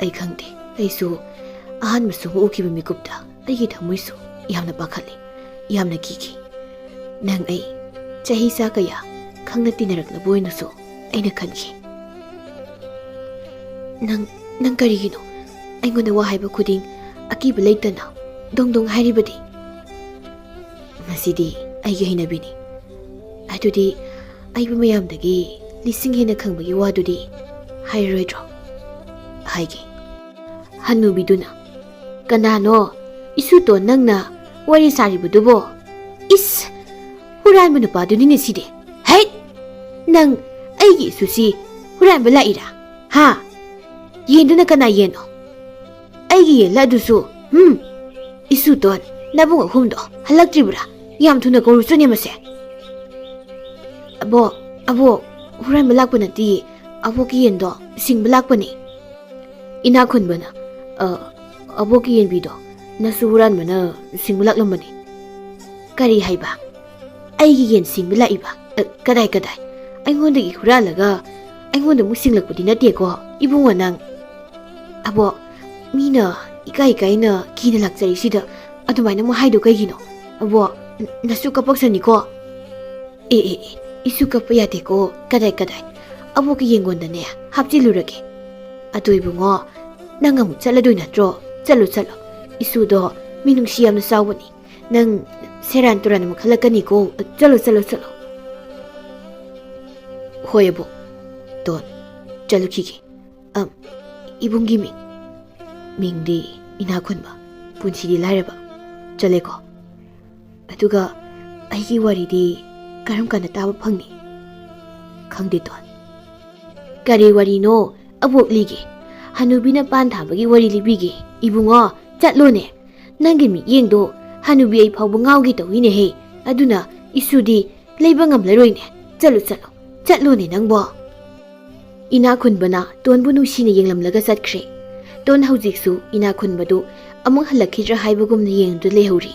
"ꯑꯩ ꯈꯪꯗꯦ, ꯑꯩꯁꯨ ꯑꯍꯥꯟꯕ ꯁꯨꯝ ꯎꯈꯤꯕ ꯃꯤꯀꯨꯞꯇ ꯑꯩꯒꯤ ꯊꯃꯣꯏꯁꯨ ꯌꯥꯝꯅ ꯄꯥꯈꯠꯂꯤ, ꯌꯥꯝꯅ ꯀꯤꯈꯤ꯫ ꯅꯪ ꯑꯩ ꯆꯍꯤ ꯆꯥ ꯀꯌꯥ ꯈꯪꯅ ꯇꯤꯟꯅꯔꯛꯂꯕ ꯑꯣꯏꯅꯁꯨ ꯑꯩꯅ ꯈꯟꯈꯤ꯫ "ꯅꯪ, ꯅꯪ ꯀꯔꯤꯒꯤꯅꯣ ꯑꯩꯉꯣꯟꯗ ꯋꯥ ꯍꯥꯏꯕ ꯈꯨꯗꯤꯡ ꯑꯀꯤꯕ ꯂꯩꯇꯅ ꯗꯣꯡ ꯗꯣꯡ ꯍꯥꯏꯔꯤꯕꯗꯤ?" "ꯃꯁꯤꯗꯤ ꯑꯩꯒꯤ ꯍꯩꯅꯕꯤꯅꯤ꯫ ꯑꯗꯨꯗꯤ ꯑꯩꯕꯨ ꯃꯌꯥꯝꯗꯒꯤ ꯂꯤꯁꯤꯡ ꯍꯦꯟꯅ ꯈꯪꯕꯒꯤ ꯋꯥꯗꯨꯗꯤ ꯍꯥꯏꯔꯔꯣꯏꯗ꯭ꯔꯣ?" ꯍꯥꯏꯒꯦ꯫ ꯍꯟꯅꯨꯕꯤꯗꯨꯅ, "ꯀꯅꯥꯅꯣ ꯏꯁꯨꯇꯣꯟ ꯅꯪꯅ ꯋꯥꯔꯤ ꯁꯥꯔꯤꯕꯗꯨꯕꯣ? ꯏꯁ, ꯍꯨꯔꯥꯟꯕ ꯅꯨꯄꯥꯗꯨꯅꯤꯅꯦ ꯁꯤꯗꯤ꯫ ꯍꯩꯠ! ꯅꯪ ꯑꯩꯒꯤ ꯏꯁꯨꯁꯤ ꯍꯨꯔꯥꯟꯕ ꯂꯥꯛꯏꯔꯥ? ꯍꯥ? ꯌꯦꯟꯗꯨꯅ ꯀꯅꯥ ꯌꯦꯟꯅꯣ? ꯑꯩꯒꯤ ꯌꯦꯟꯂ ꯑꯗꯨꯁꯨ? ꯍꯨꯝ? ꯏꯁꯨꯇꯣꯟ, ꯅꯕꯨꯡ ꯑꯍꯨꯝꯗꯣ ꯍꯜꯂꯛꯇ꯭ꯔꯤꯕ꯭ꯔꯥ? ꯌꯥꯝ ꯊꯨꯅ ꯀꯧꯔꯨꯆꯣꯅꯦ ꯃꯁꯦ꯫" "ꯑꯕꯣꯛ, ꯑꯕꯣꯛ, ꯍꯨꯔꯥꯟꯕ ꯂꯥꯛꯄ ꯅꯠꯇꯤꯌꯦ꯫ ꯑꯕꯣꯛꯀꯤ ꯌꯦꯟꯗꯣ ꯁꯤꯡꯕ ꯂꯥꯛꯄꯅꯦ꯫" ꯏꯅꯥꯛ ꯈꯨꯟꯕꯅ, "ꯑ, ꯑꯕꯣꯛꯀꯤ ꯌꯦꯟꯕꯤꯗꯣ ꯅꯁꯨ ꯍꯨꯔꯥꯟꯕꯅ ꯁꯤꯡꯕ ꯂꯥꯛꯂꯝꯕꯅꯤ꯫" "ꯀꯔꯤ ꯍꯥꯏꯕ? ꯑꯩꯒꯤ ꯌꯦꯟ ꯁꯤꯡꯕ ꯂꯥꯛꯏꯕ? ꯑ, ꯀꯗꯥꯏ, ꯀꯗꯥꯏ? ꯑꯩꯉꯣꯟꯗꯒꯤ ꯍꯨꯔꯥꯜꯂꯒ ꯑꯩꯉꯣꯟꯗ ꯑꯃꯨꯛ ꯁꯤꯡꯂꯛꯄꯗꯤ ꯅꯠꯇꯦꯀꯣ, ꯏꯕꯨꯡꯉꯣ ꯅꯪ?" "ꯑꯕꯣꯛ, ꯃꯤꯅ ꯏꯀꯥꯏ ꯏꯀꯥꯏꯅ ꯀꯤꯅ ꯂꯥꯛꯆꯔꯤꯁꯤꯗ ꯑꯗꯨꯃꯥꯏꯅ ꯑꯃꯨꯛ ꯍꯥꯏꯗꯣ ꯀꯩꯒꯤꯅꯣ? ꯑꯕꯣꯛ, ꯅ-, ꯅꯁꯨ ꯀꯞꯄꯛꯁꯅꯤꯀꯣ꯫" "ꯑꯦ, ꯑꯦ, ꯑꯦ, ꯏꯁꯨ ꯀꯞꯄ ꯌꯥꯗꯦꯀꯣ꯫ ꯀꯗꯥꯏ, ꯀꯗꯥꯏ? ꯑꯕꯣꯛꯀꯤ ꯌꯦꯡꯒꯣꯟꯗꯅꯦ ꯍꯥꯞꯆꯤꯜꯂꯨꯔꯒꯦ꯫ ꯑꯗꯣ ꯏꯕꯨꯡꯉꯣ, ꯅꯪ ꯑꯃꯨꯛ ꯆꯠꯂꯗꯣꯏ ꯅꯠꯇ꯭ꯔꯣ? ꯆꯠꯂꯣ, ꯆꯠꯂꯣ꯫ ꯏꯁꯨꯗꯣ ꯃꯤꯅꯨꯡꯁꯤ ꯌꯥꯝꯅ ꯆꯥꯎꯕꯅꯤ꯫ ꯅꯪ ꯁꯦꯔꯥꯟ ꯇꯨꯔꯥꯟ ꯑꯃꯨꯛ ꯈꯜꯂꯛꯀꯅꯤꯀꯣ꯫ ꯆꯠꯂꯣ, ꯆꯠꯂꯣ, ꯆꯠꯂꯣ꯫" "ꯍꯣꯏ ꯑꯕꯣꯛ꯫ ꯇꯣꯟ, ꯆꯠꯂꯨꯈꯤꯒꯦ꯫ ꯑꯝ, ꯏꯕꯨꯡꯒꯤ ꯃꯤꯡ?" "ꯃꯤꯡꯗꯤ ꯏꯅꯥꯛ ꯈꯨꯟꯕ, ꯄꯨꯟꯁꯤꯗꯤ ꯂꯥꯏꯔꯕ꯫ ꯆꯠꯂꯦꯀꯣ꯫ ꯑꯗꯨꯒ ꯑꯩꯒꯤ ꯋꯥꯔꯤꯗꯤ ꯀꯔꯝ ꯀꯥꯟꯗ ꯇꯥꯕ ꯐꯪꯅꯤ?" "ꯈꯪꯗꯦ ꯇꯣꯟ꯫" "ꯀꯔꯤ ꯋꯥꯔꯤꯅꯣ ꯑꯕꯣꯛ ꯂꯤꯒꯦ? ꯍꯅꯨꯕꯤꯅ ꯄꯥꯟ ꯊꯥꯕꯒꯤ ꯋꯥꯔꯤ ꯂꯤꯕꯤꯒꯦ ꯏꯕꯨꯡꯉꯣ꯫ ꯆꯠꯂꯣꯅꯦ꯫ ꯅꯪꯒꯤ ꯃꯤꯠꯌꯦꯡꯗꯣ ꯍꯅꯨꯕꯤ ꯑꯩ ꯐꯥꯎꯕ ꯉꯥꯎꯒꯦ ꯇꯧꯏꯅꯦꯍꯦ꯫ ꯑꯗꯨꯅ ꯏꯁꯨꯗꯤ ꯂꯩꯕ ꯉꯝꯂꯔꯣꯏꯅꯦ꯫ ꯆꯠꯂꯨ, ꯆꯠꯂꯨ꯫ ꯆꯠꯂꯣꯅꯦ ꯅꯪꯕꯣ꯫" ꯏꯅꯥꯛ ꯈꯨꯟꯕꯅ ꯇꯣꯟꯕꯨ ꯅꯨꯡꯁꯤꯅ ꯌꯦꯡꯂꯝꯂꯒ ꯆꯠꯈ꯭ꯔꯦ꯫ ꯇꯣꯟ ꯍꯧꯖꯤꯛꯁꯨ ꯏꯅꯥꯛ ꯈꯨꯟꯕꯗꯨ ꯑꯃꯨꯛ ꯍꯜꯂꯛꯈꯤꯗ꯭ꯔꯥ ꯍꯥꯏꯕꯒꯨꯝꯅ ꯌꯦꯡꯗꯨꯅ ꯂꯩꯍꯧꯔꯤ꯫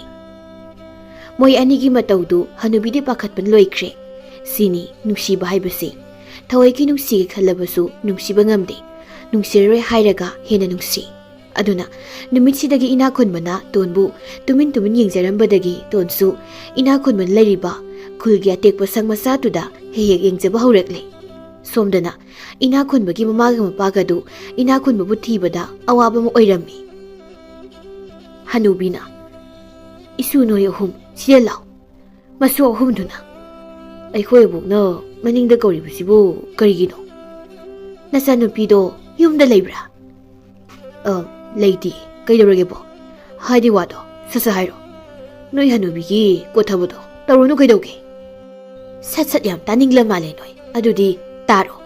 ꯃꯣꯏ ꯑꯅꯤꯒꯤ ꯃꯇꯧꯗꯨ ꯍꯅꯨꯕꯤꯗꯤ ꯄꯥꯈꯠꯄꯅ ꯂꯣꯏꯈ꯭ꯔꯦ꯫ ꯁꯤꯅꯤ ꯅꯨꯡꯁꯤꯕ ꯍꯥꯏꯕꯁꯤ꯫ ꯊꯋꯥꯏꯒꯤ ꯅꯨꯡꯁꯤꯒꯦ ꯈꯜꯂꯕꯁꯨ ꯅꯨꯡꯁꯤꯕ ꯉꯝꯗꯦ꯫ ꯅꯨꯡꯁꯤꯔꯔꯣꯏ ꯍꯥꯏꯔꯒ ꯍꯦꯟꯅ ꯅꯨꯡꯁꯤ꯫ ꯑꯗꯨꯅ ꯅꯨꯃꯤꯠꯁꯤꯗꯒꯤ ꯏꯅꯥꯛ ꯈꯨꯟꯕꯅ ꯇꯣꯟꯕꯨ ꯇꯨꯃꯤꯟ ꯇꯨꯃꯤꯟ ꯌꯦꯡꯖꯔꯝꯕꯗꯒꯤ ꯇꯣꯟꯁꯨ ꯏꯅꯥꯛ ꯈꯨꯟꯕꯅ ꯂꯩꯔꯤꯕ ꯈꯨꯜꯒꯤ ꯑꯇꯦꯛꯄ ꯁꯪ ꯃꯆꯥꯗꯨꯗ ꯍꯦꯛ ꯍꯦꯛ ꯌꯦꯡꯖꯕ ꯍꯧꯔꯛꯂꯦ꯫ ꯁꯣꯝꯗꯅ ꯏꯅꯥꯛ ꯈꯨꯟꯕꯒꯤ ꯃꯃꯥꯒ ꯃꯄꯥꯒꯗꯨ ꯏꯅꯥꯛ ꯈꯨꯟꯕꯕꯨ ꯊꯤꯕꯗ ꯑꯋꯥꯕ ꯑꯃ ꯑꯣꯏꯔꯝꯃꯤ꯫ ꯍꯅꯨꯕꯤꯅ, "ꯏꯁꯨ, ꯅꯣꯏ ꯑꯍꯨꯝ ꯁꯤꯗ ꯂꯥꯎ꯫" ꯃꯁꯨ ꯑꯍꯨꯝꯗꯨꯅ, "ꯑꯩꯈꯣꯏ ꯑꯕꯣꯛꯅ ꯃꯅꯤꯡꯗ ꯀꯧꯔꯤꯕꯁꯤꯕꯨ ꯀꯔꯤꯒꯤꯅꯣ? ꯅꯆꯥꯅꯨꯄꯤꯗꯣ ꯌꯨꯝꯗ ꯂꯩꯕ꯭ꯔꯥ?" "ꯑ, ꯂꯩꯇꯦ꯫ ꯀꯩꯗꯧꯔꯒꯦꯕꯣ? ꯍꯥꯏꯗꯤ ꯋꯥꯗꯣ ꯁꯠ ꯁꯠ ꯍꯥꯏꯔꯣ꯫ ꯅꯣꯏ ꯍꯅꯨꯕꯤꯒꯤ ꯀꯣꯊꯕꯗꯣ ꯇꯧꯔꯨꯅꯨ ꯀꯩꯗꯧꯒꯦ?" "ꯁꯠ ꯁꯠ ꯌꯥꯝ ꯇꯥꯅꯤꯡꯂ ꯃꯥꯜꯂꯦ ꯅꯣꯏ꯫ ꯑꯗꯨꯗꯤ ꯇꯥꯔꯣ꯫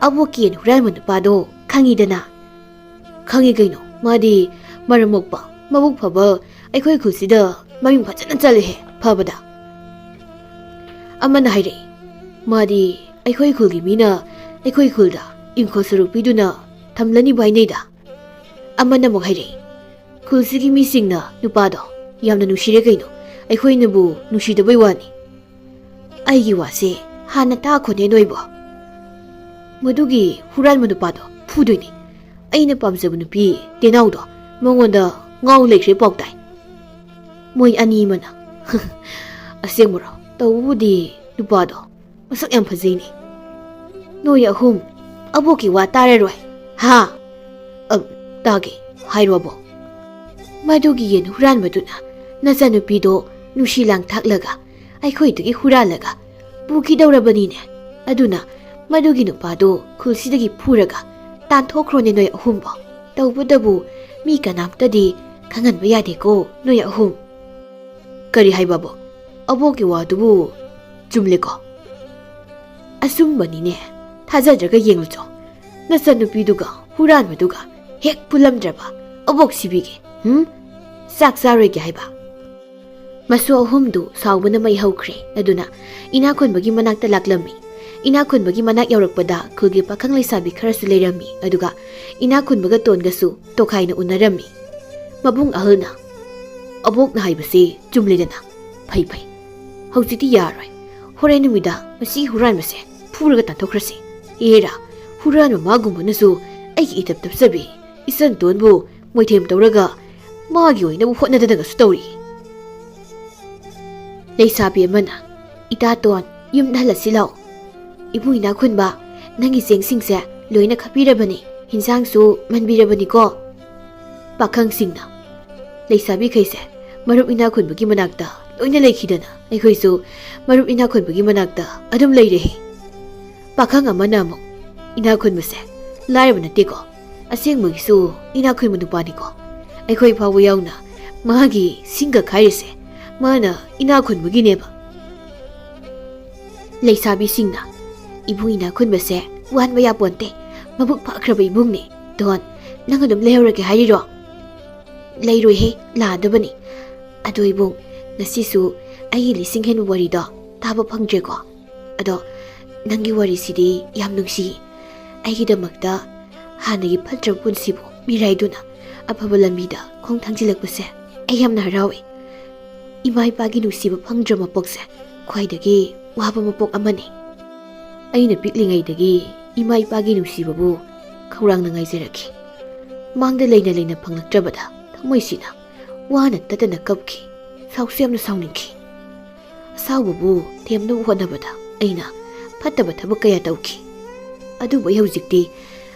ꯑꯕꯣꯛꯀꯤ ꯌꯦꯟ ꯍꯨꯔꯥꯟꯕ ꯅꯨꯄꯥꯗꯣ ꯈꯪꯉꯤꯗꯅ?" "ꯈꯪꯉꯤ ꯀꯩꯅꯣ꯫ ꯃꯥꯗꯤ ꯃꯔꯝ ꯃꯣꯛꯄ, ꯃꯕꯨꯛ ꯐꯕ, ꯑꯩꯈꯣꯏ ꯈꯨꯜꯁꯤꯗ ꯃꯃꯤꯡ ꯐꯖꯅ ꯆꯠꯂꯦꯍꯦ, ꯐꯕꯗ꯫" ꯑꯃꯅ ꯍꯥꯏꯔꯛꯏ, "ꯃꯥꯗꯤ ꯑꯩꯈꯣꯏ ꯈꯨꯜꯒꯤ ꯃꯤꯅ ꯑꯩꯈꯣꯏ ꯈꯨꯜꯗ ꯏꯪꯈꯣꯜ ꯁꯔꯨꯛ ꯄꯤꯗꯨꯅ ꯊꯝꯂꯅꯤꯕꯨ ꯍꯥꯏꯅꯩꯗ꯫" ꯑꯃꯅ ꯑꯃꯨꯛ ꯍꯥꯏꯔꯛꯏ, "ꯈꯨꯜꯁꯤꯒꯤ ꯃꯤꯁꯤꯡꯅ ꯅꯨꯄꯥꯗꯣ ꯌꯥꯝꯅ ꯅꯨꯡꯁꯤꯔꯦ ꯀꯩꯅꯣ, ꯑꯩꯈꯣꯏꯅꯕꯨ ꯅꯨꯡꯁꯤꯗꯕꯩ ꯋꯥꯅꯤ꯫" "ꯑꯩꯒꯤ ꯋꯥꯁꯦ ꯍꯥꯟꯅ ꯇꯥꯈꯣꯅꯦ ꯅꯣꯏꯕꯣ꯫ ꯃꯗꯨꯒꯤ ꯍꯨꯔꯥꯟꯕ ꯅꯨꯄꯥꯗꯣ ꯐꯨꯗꯣꯏꯅꯤ꯫ ꯑꯩꯅ ꯄꯥꯝꯖꯕ ꯅꯨꯄꯤ ꯇꯦꯅꯥꯎꯗꯣ ꯃꯉꯣꯟꯗ ꯉꯥꯎ ꯂꯩꯈ꯭ꯔꯦ ꯄꯥꯎ ꯇꯥꯏ꯫" ꯃꯣꯏ ꯑꯅꯤ ꯑꯃꯅ, "ꯑꯁꯦꯡꯕꯔꯣ? ꯇꯧꯕꯕꯨꯗꯤ ꯅꯨꯄꯥꯗꯣ ꯃꯁꯛ ꯌꯥꯝ ꯐꯖꯩꯅꯦ꯫" "ꯅꯣꯏ ꯑꯍꯨꯝ ꯑꯕꯣꯛꯀꯤ ꯋꯥ ꯇꯥꯔꯔꯣꯏ, ꯍꯥ?" "ꯑ, ꯇꯥꯒꯦ, ꯍꯥꯏꯔꯣ ꯑꯕꯣꯛ꯫" "ꯃꯗꯨꯒꯤ ꯌꯦꯟ ꯍꯨꯔꯥꯟꯕꯗꯨꯅ ꯅꯆꯥꯅꯨꯄꯤꯗꯣ ꯅꯨꯡꯁꯤ ꯂꯥꯡ ꯊꯥꯛꯂꯒ ꯑꯩꯈꯣꯏꯗꯒꯤ ꯍꯨꯔꯥꯜꯂꯒ ꯄꯨꯈꯤꯗꯧꯔꯕꯅꯤꯅꯦ꯫ ꯑꯗꯨꯅ ꯃꯗꯨꯒꯤ ꯅꯨꯄꯥꯗꯣ ꯈꯨꯜꯁꯤꯗꯒꯤ ꯐꯨꯔꯒ ꯇꯥꯟꯊꯣꯛꯈ꯭ꯔꯣꯅꯦ ꯅꯣꯏ ꯑꯍꯨꯝꯕꯣ꯫ ꯇꯧꯕꯇꯕꯨ ꯃꯤ ꯀꯅꯥꯝꯇꯗꯤ ꯈꯪꯍꯟꯕ ꯌꯥꯗꯦꯀꯣ ꯅꯣꯏ ꯑꯍꯨꯝ꯫" "ꯀꯔꯤ ꯍꯥꯏꯕꯕꯣ? ꯑꯕꯣꯛꯀꯤ ꯋꯥꯗꯨꯕꯨ ꯆꯨꯝꯂꯦꯀꯣ?" "ꯑꯆꯨꯝꯕꯅꯤꯅꯦ꯫ ꯊꯥꯖꯗ꯭ꯔꯒ ꯌꯦꯡꯂꯨꯆꯣ꯫ ꯅꯆꯟꯅꯨꯄꯤꯗꯨꯒ ꯍꯨꯔꯥꯟꯕꯗꯨꯒ ꯍꯦꯛ ꯄꯨꯜꯂꯝꯗ꯭ꯔꯕ ꯑꯕꯣꯛ ꯁꯤꯕꯤꯒꯦ꯫ ꯍꯨꯝ? ꯆꯥꯛ ꯆꯥꯔꯣꯏꯒꯦ ꯍꯥꯏꯕ?" ꯃꯁꯨ ꯑꯍꯨꯝꯗꯨ ꯁꯥꯎꯕꯅ ꯃꯩ ꯍꯧꯈ꯭ꯔꯦ꯫ ꯑꯗꯨꯅ ꯏꯅꯥꯛ ꯈꯨꯟꯕꯒꯤ ꯃꯅꯥꯛꯇ ꯂꯥꯛꯂꯝꯃꯤ꯫ ꯏꯅꯥꯛ ꯈꯨꯟꯕꯒꯤ ꯃꯅꯥꯛ ꯌꯧꯔꯛꯄꯗ ꯈꯨꯜꯒꯤ ꯄꯥꯈꯪ ꯂꯩꯁꯥꯕꯤ ꯈꯔꯁꯨ ꯂꯩꯔꯝꯃꯤ꯫ ꯑꯗꯨꯒ ꯏꯅꯥꯛ ꯈꯨꯟꯕꯒ ꯇꯣꯟꯒꯁꯨ ꯇꯣꯈꯥꯏꯅ ꯎꯅꯔꯝꯃꯤ꯫ ꯃꯕꯨꯡ ꯑꯍꯜꯅ, "ꯑꯕꯣꯛꯅ ꯍꯥꯏꯕꯁꯤ ꯆꯨꯝꯂꯦꯗꯅ꯫ ꯐꯩ, ꯐꯩ꯫ ꯍꯧꯖꯤꯛꯇꯤ ꯌꯥꯔꯣꯏ꯫ ꯍꯣꯔꯦꯟ ꯅꯨꯃꯤꯗꯥꯡ ꯃꯁꯤ ꯍꯨꯔꯥꯟꯕꯁꯦ ꯐꯨꯔꯒ ꯇꯥꯟꯊꯣꯛꯈ꯭ꯔꯁꯤ꯫ ꯑꯦꯔꯥ, ꯍꯨꯔꯥꯟꯕ ꯃꯥꯒꯨꯝꯕꯅꯁꯨ ꯑꯩꯒꯤ ꯏꯇꯞ ꯇꯞꯆꯕꯤ ꯏꯆꯟ ꯇꯣꯟꯕꯨ ꯃꯣꯏꯊꯦꯝ ꯇꯧꯔꯒ ꯃꯥꯒꯤ ꯑꯣꯏꯅꯕꯨ ꯍꯣꯠꯅꯗꯅꯒꯁꯨ ꯇꯧꯔꯤ꯫ ꯂꯩꯁꯥꯕꯤ ꯑꯃꯅ, "ꯏꯇꯥꯇꯣꯟ, ꯌꯨꯝꯗ ꯍꯜꯂꯁꯤ ꯂꯥꯛꯑꯣ꯫ ꯏꯕꯨꯡ ꯏꯅꯥꯛꯈꯨꯟꯕ, ꯅꯪꯒꯤ ꯆꯦꯡꯁꯤꯡꯁꯦ ꯂꯣꯏꯅ ꯈꯞꯄꯤꯔꯕꯅꯤ, ꯍꯤꯟꯖꯥꯡꯁꯨ ꯃꯟꯕꯤꯔꯕꯅꯤꯀꯣ?" ꯄꯥꯈꯪꯁꯤꯡꯅ, "ꯂꯩꯁꯥꯕꯤꯈꯩꯁꯦ ꯃꯔꯨꯞ ꯏꯅꯥꯛꯈꯨꯟꯕꯒꯤ ꯃꯅꯥꯛꯇ ꯂꯣꯏꯅ ꯂꯩꯈꯤꯗꯅ ꯑꯩꯈꯣꯏꯁꯨ ꯃꯔꯨꯞ ꯏꯅꯥꯛꯈꯨꯟꯕꯒꯤ ꯃꯅꯥꯛꯇ ꯑꯗꯨꯝ ꯂꯩꯔꯦ꯫" ꯄꯥꯈꯪ ꯑꯃꯅ ꯑꯃꯨꯛ, "ꯏꯅꯥꯛꯈꯨꯟꯕꯁꯦ ꯂꯥꯏꯔꯕ ꯅꯠꯇꯦꯀꯣ, ꯑꯁꯦꯡꯕꯒꯤꯁꯨ ꯏꯅꯥꯛꯈꯨꯟꯕ ꯅꯨꯄꯥꯅꯤꯀꯣ꯫ ꯑꯩꯈꯣꯏ ꯐꯥꯎꯕ ꯌꯥꯎꯅ ꯃꯥꯒꯤ ꯁꯤꯡꯒ ꯈꯥꯏꯔꯤꯁꯦ ꯃꯥꯅ ꯏꯅꯥꯛꯈꯨꯟꯕꯒꯤꯅꯦꯕ꯫" ꯂꯩꯁꯥꯕꯤꯁꯤꯡꯅ, "ꯏꯕꯨꯡ ꯏꯅꯥꯛꯈꯨꯟꯕꯁꯦ ꯋꯥꯟꯕ ꯌꯥꯄꯣꯟꯇꯦ, ꯃꯕꯨꯛ ꯐꯈ꯭ꯔꯕ ꯏꯕꯨꯡꯅꯦ꯫ ꯇꯣꯟ, ꯅꯪ ꯑꯗꯨꯝ ꯂꯩꯍꯧꯔꯒꯦ ꯍꯥꯏꯔꯤꯔꯣ?" "ꯂꯩꯔꯣꯏꯍꯦ, ꯂꯥꯛꯑꯗꯕꯅꯤ꯫ ꯑꯗꯣ ꯏꯕꯨꯡ, ꯉꯁꯤꯁꯨ ꯑꯩꯒꯤ ꯂꯤꯁꯤꯡ ꯍꯦꯟꯕ ꯋꯥꯔꯤꯗꯣ ꯇꯥꯕ ꯐꯪꯗ꯭ꯔꯦꯀꯣ꯫ ꯑꯗꯣ ꯅꯪꯒꯤ ꯋꯥꯔꯤꯁꯤꯗꯤ ꯌꯥꯝ ꯅꯨꯡꯁꯤ꯫ ꯑꯩꯒꯤꯗꯃꯛꯇ ꯍꯥꯟꯅꯒꯤ ꯐꯠꯇ꯭ꯔꯕ ꯄꯨꯟꯁꯤꯕꯨ ꯃꯤꯔꯥꯏꯗꯨꯅ ꯑꯐꯕ ꯂꯝꯕꯤꯗ ꯈꯣꯡ ꯊꯥꯡꯖꯤꯜꯂꯛꯄꯁꯦ ꯑꯩ ꯌꯥꯝꯅ ꯍꯔꯥꯎꯏ꯫ ꯏꯃꯥ ꯏꯄꯥꯒꯤ ꯅꯨꯡꯁꯤꯕ ꯐꯪꯗ꯭ꯔꯕ ꯃꯄꯣꯛꯁꯦ ꯈ꯭ꯋꯥꯏꯗꯒꯤ ꯋꯥꯕ ꯃꯄꯣꯛ ꯑꯃꯅꯤ꯫ ꯑꯩꯅ ꯄꯤꯛꯂꯤꯉꯩꯗꯒꯤ ꯏꯃꯥ ꯏꯄꯥꯒꯤ ꯅꯨꯡꯁꯤꯕꯕꯨ ꯈꯧꯔꯥꯡꯅ ꯉꯥꯏꯖꯔꯛꯈꯤ꯫ ꯃꯥꯡꯗ ꯂꯩꯅ ꯂꯩꯅ ꯐꯪꯂꯛꯇ꯭ꯔꯕꯗ ꯊꯃꯣꯏꯁꯤꯅ ꯋꯥꯅ ꯇꯠꯇꯅ ꯀꯞꯈꯤ, ꯁꯥꯎꯁꯨ ꯌꯥꯝꯅ ꯁꯥꯎꯅꯤꯡꯈꯤ꯫ ꯑꯁꯥꯎꯕꯕꯨ ꯊꯦꯝꯅꯕ ꯍꯣꯠꯅꯕꯗ ꯑꯩꯅ ꯐꯠꯇꯕ ꯊꯕꯛ ꯀꯌꯥ ꯇꯧꯈꯤ꯫ ꯑꯗꯨꯕꯨ ꯑꯩ ꯍꯧꯖꯤꯛꯇꯤ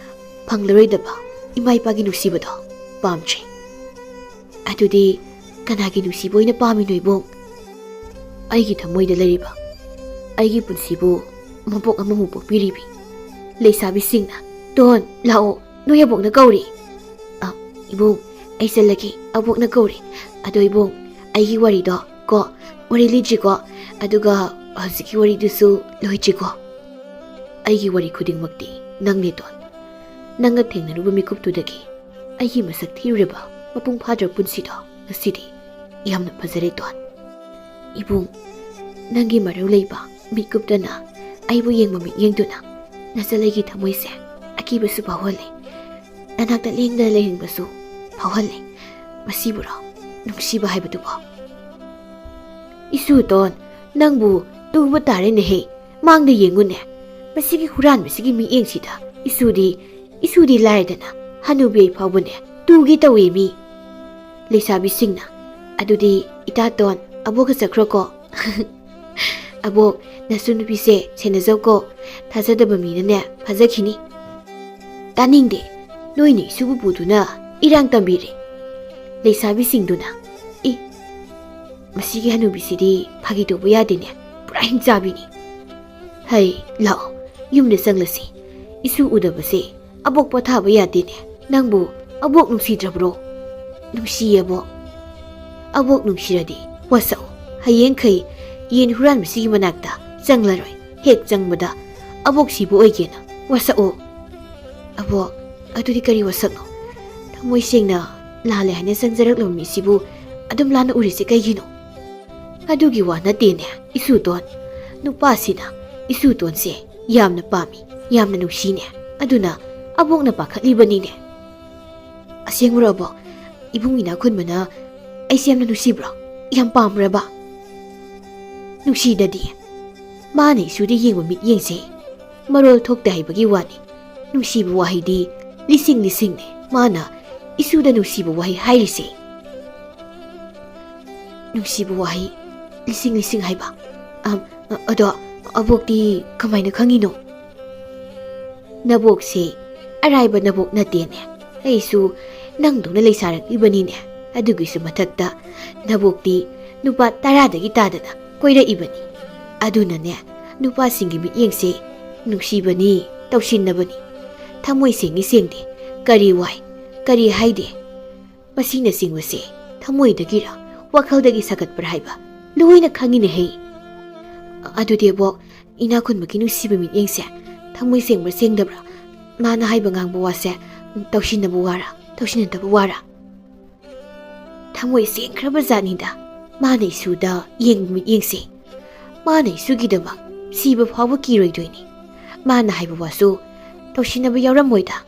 ꯐꯪꯂꯔꯣꯏꯗꯕ ꯏꯃꯥ ꯏꯄꯥꯒꯤ ꯅꯨꯡꯁꯤꯕꯗꯣ ꯄꯥꯝꯗ꯭ꯔꯦ꯫" "ꯑꯗꯨꯗꯤ ꯀꯅꯥꯒꯤ ꯅꯨꯡꯁꯤꯕ ꯑꯣꯏꯅ ꯄꯥꯝꯃꯤꯅꯣ ꯏꯕꯨꯡ?" "ꯑꯩꯒꯤ ꯊꯃꯣꯏꯗ ꯂꯩꯔꯤꯕ ꯑꯩꯒꯤ ꯄꯨꯟꯁꯤꯕꯨ ꯃꯄꯣꯛ ꯑꯃꯃꯨꯛ ꯄꯣꯛꯄꯤꯔꯤꯕꯤ ꯂꯩꯁꯥꯕꯤꯁꯤꯡꯅ, "ꯇꯣꯟ, ꯂꯥꯛꯑꯣ, ꯅꯣꯏ ꯑꯕꯣꯛꯅ ꯀꯧꯔꯤ꯫" "ꯑ, ꯏꯕꯨꯡ, ꯑꯩ ꯆꯠꯂꯒꯦ, ꯑꯕꯣꯛꯅ ꯀꯧꯔꯤ꯫ ꯑꯗꯣ ꯏꯕꯨꯡ, ꯑꯩꯒꯤ ꯋꯥꯔꯤꯗꯣ ꯀꯣ, ꯋꯥꯔꯤ ꯂꯤꯗ꯭ꯔꯤꯀꯣ, ꯑꯗꯨꯒ ꯍꯧꯖꯤꯛꯀꯤ ꯋꯥꯔꯤꯗꯨꯁꯨ ꯂꯣꯏꯗ꯭ꯔꯤꯀꯣ꯫ ꯑꯩꯒꯤ ꯋꯥꯔꯤ ꯈꯨꯗꯤꯡꯃꯛꯇꯤ ꯅꯪꯅꯦ, ꯇꯣꯟ꯫ ꯅꯪꯒ ꯊꯦꯡꯅꯔꯨꯕ ꯃꯤꯀꯨꯞꯇꯨꯗꯒꯤ ꯑꯩꯒꯤ ꯃꯁꯛ ꯊꯤꯔꯨꯔꯕ ꯃꯄꯨꯡ ꯐꯥꯗ꯭ꯔꯕ ꯄꯨꯟꯁꯤꯗꯣ ꯉꯁꯤꯗꯤ ꯌꯥꯝꯅ ꯐꯖꯔꯦ, ꯇꯣꯟ꯫ ꯏꯕꯨꯡ, ꯅꯪꯒꯤ ꯃꯔꯧ ꯂꯩꯕ ꯃꯤꯠꯀꯨꯞꯇꯅ ꯑꯩꯕꯨ ꯌꯦꯡꯕ ꯃꯤꯠꯌꯦꯡꯗꯨꯅ ꯅꯆꯜ ꯑꯩꯒꯤ ꯊꯃꯣꯏꯁꯦ ꯑꯀꯤꯕꯁꯨ ꯐꯥꯎꯍꯜꯂꯦ, ꯅꯅꯥꯛꯇ ꯂꯦꯡꯗꯅ ꯂꯩꯍꯟꯕꯁꯨ ꯐꯥꯎꯍꯜꯂꯦ꯫ ꯃꯁꯤꯕꯨꯔꯣ ꯅꯨꯡꯁꯤꯕ ꯍꯥꯏꯕꯗꯨꯕꯣ?" "ꯏꯁꯨ ꯇꯣꯟ, ꯅꯪꯕꯨ ꯇꯨꯕ ꯇꯥꯔꯦꯅꯦꯍꯦ꯫ ꯃꯥꯡꯗ ꯌꯦꯡꯉꯨꯅꯦ꯫ ꯃꯁꯤꯒꯤ ꯍꯨꯔꯥꯟꯕꯁꯤꯒꯤ ꯃꯤꯠꯌꯦꯡꯁꯤꯗ ꯏꯁꯨꯗꯤ, ꯏꯁꯨꯗꯤ ꯂꯥꯏꯔꯗꯅ ꯍꯅꯨꯕꯤ ꯑꯩ ꯐꯥꯎꯕꯅꯦ ꯇꯨꯒꯦ ꯇꯧꯏ ꯃꯤ꯫ ꯂꯩꯁꯥꯕꯤꯁꯤꯡꯅ, "ꯑꯗꯨꯗꯤ ꯏꯇꯥꯇꯣꯟ, ꯑꯕꯣꯛꯀ ꯆꯠꯈ꯭ꯔꯣꯀꯣ꯫ ꯑꯕꯣꯛ, ꯅꯁꯨ ꯅꯨꯄꯤꯁꯦ ꯁꯦꯟꯅꯖꯧꯀꯣ, ꯊꯥꯖꯗꯕ ꯃꯤꯅꯅꯦ ꯐꯥꯖꯈꯤꯅꯤ"꯫ ꯇꯥꯅꯤꯡꯗꯦ, ꯅꯣꯏꯅ ꯏꯁꯨꯕꯨ ꯄꯨꯗꯨꯅ ꯏꯔꯥꯡ ꯇꯝꯕꯤꯔꯦ꯫ ꯂꯩꯁꯥꯕꯤꯁꯤꯡꯗꯨꯅ, "ꯏ, ꯃꯁꯤꯒꯤ ꯍꯅꯨꯕꯤꯁꯤꯗꯤ ꯐꯥꯒꯤ ꯇꯧꯕ ꯌꯥꯗꯦꯅꯦ, ꯄꯨꯔꯥ ꯍꯤꯡꯆꯥꯕꯤꯅꯤ꯫ ꯍꯩ, ꯂꯥꯛꯑꯣ, ꯌꯨꯝꯗ ꯆꯪꯂꯁꯤ꯫ ꯏꯁꯨ ꯎꯗꯕꯁꯦ ꯑꯕꯣꯛ ꯄꯣꯊꯥꯕ ꯌꯥꯗꯦꯅꯦ꯫ ꯅꯪꯕꯨ ꯑꯕꯣꯛ ꯅꯨꯡꯁꯤꯗ꯭ꯔꯕ꯭ꯔꯣ?" "ꯅꯨꯡꯁꯤꯌꯦ ꯑꯕꯣꯛ"꯫ "ꯑꯕꯣꯛ ꯅꯨꯡꯁꯤꯔꯗꯤ ꯋꯥꯁꯛꯎ꯫ ꯍꯌꯦꯡꯈꯩ ꯌꯦꯟ ꯍꯨꯔꯥꯟꯕꯁꯤꯒꯤ ꯃꯅꯥꯛꯇ ꯆꯪꯂꯔꯣꯏ꯫ ꯍꯦꯛ ꯆꯪꯕꯗ ꯑꯕꯣꯛ ꯁꯤꯕ ꯑꯣꯏꯒꯦꯅ ꯋꯥꯁꯛꯎ"꯫ "ꯑꯕꯣꯛ, ꯑꯗꯨꯗꯤ ꯀꯔꯤ ꯋꯥꯁꯛꯅꯣ? ꯊꯃꯣꯏ ꯁꯦꯡꯅ ꯂꯥꯜꯂꯦ ꯍꯥꯏꯅ ꯆꯪꯖꯔꯛꯂꯕ ꯃꯤꯁꯤꯕꯨ ꯑꯗꯨꯝ ꯂꯥꯟꯅ ꯎꯔꯤꯁꯦ ꯀꯩꯒꯤꯅꯣ?" "ꯑꯗꯨꯒꯤ ꯋꯥ ꯅꯠꯇꯦꯅꯦ, ꯏꯁꯨꯇꯣꯟ꯫ ꯅꯨꯄꯥꯁꯤꯅ ꯏꯁꯨꯇꯣꯟꯁꯦ ꯌꯥꯝꯅ ꯄꯥꯝꯃꯤ, ꯌꯥꯝꯅ ꯅꯨꯡꯁꯤꯅꯦ꯫ ꯑꯗꯨꯅ ꯑꯕꯣꯛꯅ ꯄꯥꯈꯠꯂꯤꯕꯅꯤꯅꯦ"꯫ "ꯑꯁꯦꯡꯕꯔꯣ ꯑꯕꯣꯛ? ꯏꯕꯨꯡ ꯏꯅꯥꯛ ꯈꯨꯟꯕꯅ ꯑꯩꯁꯦ ꯌꯥꯝꯅ ꯅꯨꯡꯁꯤꯕ꯭ꯔꯣ? ꯌꯥꯝ ꯄꯥꯝꯕ꯭ꯔꯕ?" "ꯅꯨꯡꯁꯤꯗꯗꯤ꯫ ꯃꯥꯅ ꯏꯁꯨꯗ ꯌꯦꯡꯕ ꯃꯤꯠꯌꯦꯡꯁꯦ ꯃꯔꯣꯜ ꯊꯣꯛꯇꯦ ꯍꯥꯏꯕꯒꯤ ꯋꯥꯅꯤ꯫ ꯅꯨꯡꯁꯤꯕ ꯋꯥꯍꯩꯗꯤ ꯂꯤꯁꯤꯡ ꯂꯤꯁꯤꯡꯅꯦ ꯃꯥꯅ ꯏꯁꯨꯗ ꯅꯨꯡꯁꯤꯕ ꯋꯥꯍꯩ ꯍꯥꯏꯔꯤꯁꯦ"꯫ "ꯅꯨꯡꯁꯤꯕ ꯋꯥꯍꯩ ꯂꯤꯁꯤꯡ ꯂꯤꯁꯤꯡ ꯍꯥꯏꯕ? ꯑꯝ, ꯑꯗꯣ ꯑꯕꯣꯛꯇꯤ ꯀꯃꯥꯏꯅ ꯈꯪꯉꯤꯅꯣ?" "ꯅꯕꯣꯛꯁꯦ ꯑꯔꯥꯏꯕ ꯅꯕꯣꯛ ꯅꯠꯇꯦꯅꯦ꯫ ꯑꯩꯁꯨ ꯅꯪꯗꯧꯅ ꯂꯩꯁꯥꯔꯛꯂꯤꯕꯅꯤꯅꯦ꯫ ꯑꯗꯨꯒꯤꯁꯨ ꯃꯊꯛꯇ ꯅꯕꯣꯛꯇꯤ ꯅꯨꯄꯥ ꯇꯔꯥꯗꯒꯤ ꯇꯥꯗꯅ ꯀꯣꯏꯔꯛꯏꯕꯅꯤ꯫ ꯑꯗꯨꯅꯅꯦ, ꯅꯨꯄꯥꯁꯤꯡꯒꯤ ꯃꯤꯠꯌꯦꯡꯁꯦ ꯅꯨꯡꯁꯤꯕꯅꯤ, ꯇꯧꯁꯤꯟꯅꯕꯅꯤ꯫ ꯊꯃꯣꯏ ꯁꯦꯡꯉꯤ ꯁꯦꯡꯗꯦ, ꯀꯔꯤ ꯋꯥꯏ, ꯀꯔꯤ ꯍꯥꯏꯗꯦ, ꯃꯁꯤꯅꯆꯤꯡꯕꯁꯦ ꯊꯃꯣꯏꯗꯒꯤꯔ ꯋꯥꯈꯜꯗꯒꯤ ꯁꯥꯒꯠꯄ꯭ꯔꯥ ꯍꯥꯏꯕ ꯂꯣꯏꯅ ꯈꯪꯉꯤꯅꯦ ꯍꯦ"꯫ "ꯑꯗꯨꯗꯤ ꯑꯕꯣꯛ, ꯏꯅꯥꯛ ꯈꯨꯟꯕꯒꯤ ꯅꯨꯡꯁꯤꯕ ꯃꯤꯠꯌꯦꯡꯁꯦ ꯊꯃꯣꯏ ꯁꯦꯡꯕ꯭ꯔꯥ ꯁꯦꯡꯗꯕ꯭ꯔꯥ? ꯃꯥꯅ ꯍꯥꯏꯕ ꯉꯥꯡꯕ ꯋꯥꯁꯦ ꯇꯧꯁꯤꯟꯅꯕ ꯋꯥꯔ, ꯇꯧꯁꯤꯟꯅꯗꯕ ꯋꯥꯔ?" "ꯊꯃꯣꯏ ꯁꯦꯡꯈ꯭ꯔꯕ ꯖꯥꯠꯅꯤꯗ ꯃꯥꯅ ꯏꯁꯨꯗ ꯌꯦꯡꯕ ꯃꯤꯠꯌꯦꯡꯁꯦ꯫ ꯃꯥꯅ ꯏꯁꯨꯒꯤꯗꯃꯛ ꯁꯤꯕ ꯐꯥꯎꯕ ꯀꯤꯔꯣꯏꯗꯣꯏꯅꯤ꯫ ꯃꯥꯅ ꯍꯥꯏꯕ ꯋꯥꯁꯨ ꯇꯧꯁꯤꯟꯅꯕ ꯌꯥꯎꯔꯝꯃꯣꯏꯗ꯫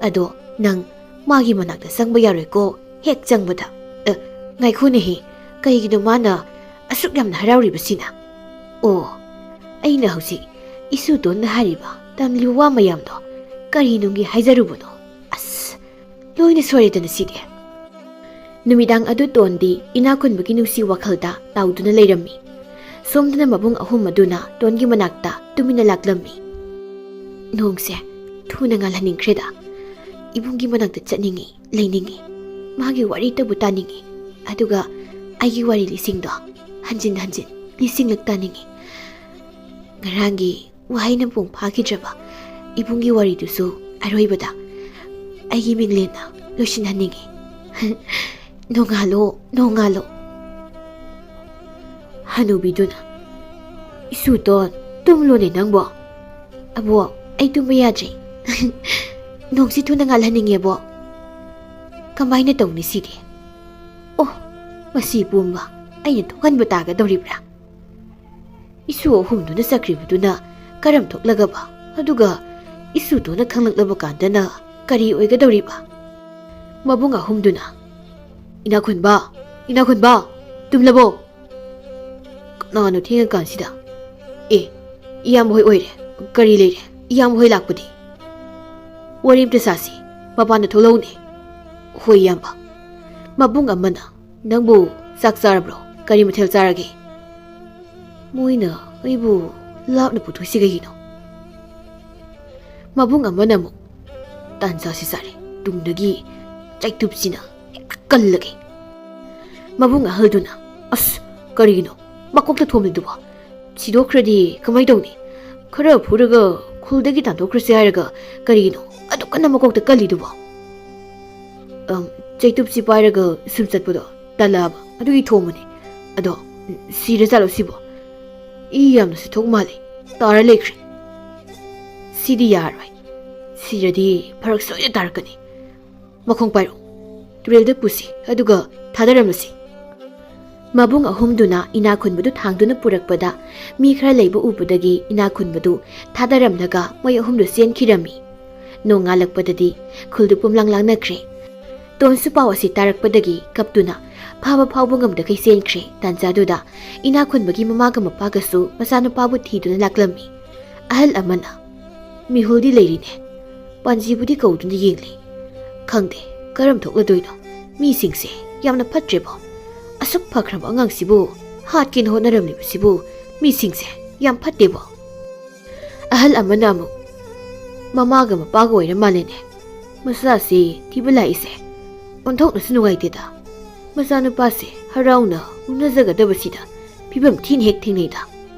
ꯑꯗꯣ ꯅꯪ ꯃꯥꯒꯤ ꯃꯅꯥꯛꯇ ꯆꯪꯕ ꯌꯥꯔꯣꯏꯀꯣ, ꯍꯦꯛ ꯆꯪꯕꯗ꯫ ꯑ, ꯉꯥꯏꯈꯣꯅꯦꯍꯦ, ꯀꯩꯒꯤꯅꯣ ꯃꯥꯅ ꯑꯁꯨꯛ ꯌꯥꯝꯅ ꯍꯔꯥꯎꯔꯤꯕꯁꯤꯅ? ꯑꯣ, ꯑꯩꯅ ꯍꯧꯖꯤꯛ ꯏꯁꯨꯇꯣꯟꯅ ꯍꯥꯏꯔꯤꯕ ꯇꯝꯂꯤꯕ ꯋꯥ ꯃꯌꯥꯝꯗꯣ ꯀꯔꯤꯅꯨꯡꯒꯤ ꯍꯥꯏꯖꯔꯨꯕꯅꯣ? ꯑꯁ, ꯂꯣꯏꯅ ꯁꯣꯏꯔꯦꯗꯅ ꯁꯤꯗꯤ꯫ ꯅꯨꯃꯤꯗꯥꯡ ꯑꯗꯨ ꯇꯣꯟꯗꯤ ꯏꯅꯥꯛ ꯈꯨꯟꯕꯒꯤ ꯅꯨꯡꯁꯤ ꯋꯥꯈꯜꯗ ꯇꯥꯎꯗꯨꯅ ꯂꯩꯔꯝꯃꯤ꯫ ꯁꯣꯝꯗꯅ ꯃꯕꯨꯡ ꯑꯍꯨꯝ ꯑꯗꯨꯅ ꯇꯣꯟꯒꯤ ꯃꯅꯥꯛꯇ ꯇꯨꯃꯤꯟꯅ ꯂꯥꯛꯂꯝꯃꯤ꯫ "ꯅꯣꯡꯁꯦ ꯊꯨꯅ ꯉꯥꯜꯍꯟꯅꯤꯡꯈ꯭ꯔꯦꯗ꯫ ꯏꯕꯨꯡꯒꯤ ꯃꯅꯥꯛꯇ ꯆꯠꯅꯤꯡꯉꯤ, ꯂꯩꯅꯤꯡꯉꯤ꯫ ꯃꯥꯒꯤ ꯋꯥꯔꯤꯇꯕꯨ ꯇꯥꯅꯤꯡꯉꯤ꯫ ꯑꯗꯨꯒ ꯑꯩꯒꯤ ꯋꯥꯔꯤ ꯂꯤꯁꯤꯡꯗꯣ ꯍꯟꯖꯤꯟ ꯍꯟꯖꯤꯟ ꯂꯤꯁꯤꯡꯂꯛ ꯇꯥꯅꯤꯡꯉꯤ꯫ ꯉꯔꯥꯡꯒꯤ ꯋꯥꯍꯩꯅ ꯃꯄꯨꯡ ꯐꯥꯈꯤꯗ꯭ꯔꯕ ꯏꯕꯨꯡꯒꯤ ꯋꯥꯔꯤꯗꯨꯁꯨ ꯑꯔꯣꯏꯕꯗ ꯑꯩꯒꯤ ꯃꯤꯡꯂꯦꯟꯅ ꯂꯣꯏꯁꯤꯟꯍꯟꯅꯤꯡꯉꯤ꯫ ꯅꯣꯡꯉꯥꯜꯂꯣ, ꯅꯣꯡꯉꯥꯜꯂꯣ꯫" ꯍꯅꯨꯕꯤꯗꯨꯅ, "ꯏꯁꯨꯇꯣꯟ, ꯇꯨꯝꯂꯣꯅꯦ ꯅꯪꯕꯣ꯫ ꯑꯕꯣ, ꯑꯩ ꯇꯨꯝꯕ ꯌꯥꯗ꯭ꯔꯦ꯫ ꯅꯣꯡꯁꯤ ꯊꯨꯅ ꯉꯥꯜꯍꯟꯅꯤꯡꯉꯦꯕꯣ꯫ ꯀꯃꯥꯏꯅ ꯇꯧꯅꯤ ꯁꯤꯗꯤ? ꯑꯣ, ꯃꯁꯤ ꯄꯨꯝꯕ ꯑꯩꯅ ꯊꯣꯛꯍꯟꯕ ꯇꯥꯒꯗꯧꯔꯤꯕ꯭ꯔꯥ? ꯏꯁꯨ ꯑꯍꯨꯝꯗꯨꯅ ꯆꯠꯈ꯭ꯔꯤꯕꯗꯨꯅ ꯀꯔꯝ ꯊꯣꯛꯂꯒꯕ? ꯑꯗꯨꯒ ꯏꯁꯨꯇꯣꯟꯅ ꯈꯪꯂꯛꯂꯕ ꯀꯥꯟꯗꯅ ꯀꯔꯤ ꯑꯣꯏꯒꯗꯧꯔꯤꯕ?" ꯃꯕꯨꯡ ꯑꯍꯨꯝꯗꯨꯅ, "ꯏꯅꯥꯈꯨꯟꯕ, ꯏꯅꯥꯈꯨꯟꯕ, ꯇꯨꯝꯂꯕꯣ? ꯀꯅꯥꯅꯣ ꯊꯦꯡꯉꯀꯥꯟꯁꯤꯗ? ꯑꯦ, ꯏꯌꯥꯝꯕ ꯍꯣꯏ ꯑꯣꯏꯔꯦ꯫ ꯀꯔꯤ ꯂꯩꯔꯦ? ꯏꯌꯥꯝꯕ ꯍꯣꯏ ꯂꯥꯛꯄꯗꯤ? ꯋꯥꯔꯤ ꯑꯝꯇ ꯁꯥꯁꯤ꯫ ꯃꯄꯥꯟꯗ ꯊꯣꯛꯂꯛꯎꯅꯦ꯫" "ꯍꯣꯏ, ꯏꯌꯥꯝꯕ꯫" ꯃꯕꯨꯡ ꯑꯃꯅ, "ꯅꯪꯕꯨ ꯆꯥꯛ ꯆꯥꯔꯕ꯭ꯔꯣ? ꯀꯔꯤ ꯃꯊꯦꯜ ꯆꯥꯔꯒꯦ?" ꯃꯣꯏꯅ ꯑꯩꯕꯨ ꯂꯥꯞꯅ ꯄꯨꯊꯣꯛꯏꯁꯤ ꯀꯩꯒꯤꯅꯣ? ꯃꯕꯨꯡ ꯑꯃꯅ ꯑꯃꯨꯛ, "ꯇꯥꯟꯖꯥꯁꯤ ꯆꯥꯔꯦ, ꯇꯨꯡꯗꯒꯤ ꯆꯩꯇꯨꯞꯁꯤꯅ ꯍꯦꯛꯇ ꯀꯜꯂꯒꯦ꯫" ꯃꯕꯨꯡ ꯑꯍꯜꯗꯨꯅ, "ꯑꯁ, ꯀꯔꯤꯒꯤꯅꯣ ꯃꯀꯣꯛꯇ ꯊꯣꯝꯂꯤꯗꯨꯕꯣ? ꯁꯤꯗꯣꯛꯈ꯭ꯔꯗꯤ ꯀꯃꯥꯏ ꯇꯧꯅꯤ? ꯈꯔ ꯐꯨꯔꯒ ꯈꯨꯜꯗꯒꯤ ꯇꯥꯟꯊꯣꯛꯈ꯭ꯔꯁꯤ ꯍꯥꯏꯔꯒ ꯀꯔꯤꯒꯤꯅꯣ ꯑꯗꯨꯛ ꯀꯟꯅ ꯃꯀꯣꯛꯇ ꯀꯜꯂꯤꯗꯨꯕꯣ?" "ꯑꯝ, ꯆꯩꯇꯨꯞꯁꯤ ꯄꯥꯏꯔꯒ ꯁꯨꯝ ꯆꯠꯄꯗꯣ ꯇꯜꯂꯛꯑꯕ, ꯑꯗꯨꯒꯤ ꯊꯣꯝꯕꯅꯦ꯫ ꯑꯗꯣ, ꯁꯤꯔ ꯖꯥꯠꯂꯣ ꯁꯤꯕꯣ? ꯏ ꯌꯥꯝꯅꯁꯨ ꯊꯣꯛ ꯃꯥꯜꯂꯦ, ꯇꯥꯔ ꯂꯩꯈ꯭ꯔꯦ꯫ ꯁꯤꯗꯤ ꯌꯥꯔꯣꯏ꯫ ꯁꯤꯔꯗꯤ ꯐꯔꯛ ꯁꯣꯏꯗꯅ ꯇꯥꯔꯛꯀꯅꯤ꯫ ꯃꯈꯣꯡ ꯄꯥꯏꯔꯣ꯫ ꯇꯨꯔꯦꯜꯗ ꯄꯨꯁꯤ, ꯑꯗꯨꯒ ꯊꯥꯗꯔꯝꯃꯁꯤ꯫" ꯃꯕꯨꯡ ꯑꯍꯨꯝꯗꯨꯅ ꯏꯅꯥꯛ ꯈꯨꯟꯕꯗꯨ ꯊꯥꯡꯗꯨꯅ ꯄꯨꯔꯛꯄꯗ, ꯃꯤ ꯈꯔ ꯂꯩꯕ ꯎꯕꯗꯒꯤ ꯏꯅꯥꯛ ꯈꯨꯟꯕꯗꯨ ꯊꯥꯗꯔꯝꯂꯒ ꯃꯣꯏ ꯑꯍꯨꯝꯗꯨ ꯆꯦꯟꯈꯤꯔꯝꯃꯤ꯫ ꯅꯣꯡꯉꯥꯜꯂꯛꯄꯗꯗꯤ ꯈꯨꯜꯗꯨ ꯄꯨꯝꯂꯥꯡ ꯂꯥꯡꯅꯈ꯭ꯔꯦ꯫ ꯇꯣꯟꯁꯨ ꯄꯥꯎ ꯑꯁꯤ ꯇꯥꯔꯛꯄꯗꯒꯤ ꯀꯞꯇꯨꯅ ꯐꯥꯕ ꯐꯥꯎꯕ ꯉꯝꯗꯈꯩ ꯆꯦꯟꯈ꯭ꯔꯦ꯫ ꯇꯥꯟꯖꯥꯗꯨꯗ ꯏꯅꯥꯛ ꯈꯨꯟꯕꯒꯤ ꯃꯃꯥꯒ ꯃꯄꯥꯒꯁꯨ ꯃꯆꯥꯅꯨꯄꯥꯕꯨ ꯊꯤꯗꯨꯅ ꯂꯥꯛꯂꯝꯃꯤ꯫ ꯑꯍꯜ ꯑꯃꯅ, "ꯃꯤꯍꯨꯜꯗꯤ ꯂꯩꯔꯤꯅꯦ, ꯄꯥꯟꯖꯤꯕꯨꯗꯤ ꯀꯧꯗꯨꯅ ꯌꯦꯡꯂꯤ꯫ ꯈꯪꯗꯦ, ꯀꯔꯝ ꯊꯣꯛꯂꯗꯣꯏꯅꯣ? ꯃꯤꯁꯤꯡꯁꯦ ꯌꯥꯝꯅ ꯐꯠꯇ꯭ꯔꯦꯕꯣ꯫ ꯑꯁꯨꯛ ꯐꯈ꯭ꯔꯕ ꯑꯉꯥꯡꯁꯤꯕꯨ ꯍꯥꯠꯀꯦꯅ ꯍꯣꯠꯅꯔꯝꯂꯤꯕꯁꯤꯕꯨ ꯃꯤꯁꯤꯡꯁꯦ ꯌꯥꯝ ꯐꯠꯇꯦꯕꯣ꯫ ꯑꯍꯜ ꯑꯃꯅ ꯑꯃꯨꯛ, "ꯃꯃꯥꯒ ꯃꯄꯥꯒ ꯑꯣꯏꯔ ꯃꯥꯜꯂꯦꯅꯦ ꯃꯆꯥꯁꯤ ꯊꯤꯕ ꯂꯥꯛꯏꯁꯦ꯫ ꯑꯣꯟꯊꯣꯛꯅꯁꯨ ꯅꯨꯡꯉꯥꯏꯇꯦꯗ꯫ ꯃꯆꯥꯅꯨꯄꯥꯁꯦ ꯍꯔꯥꯎꯅ ꯎꯅꯖꯒꯗꯕꯁꯤꯗ ꯐꯤꯕꯝ ꯊꯤꯅ ꯍꯦꯛ ꯊꯦꯡꯅꯩꯗ꯫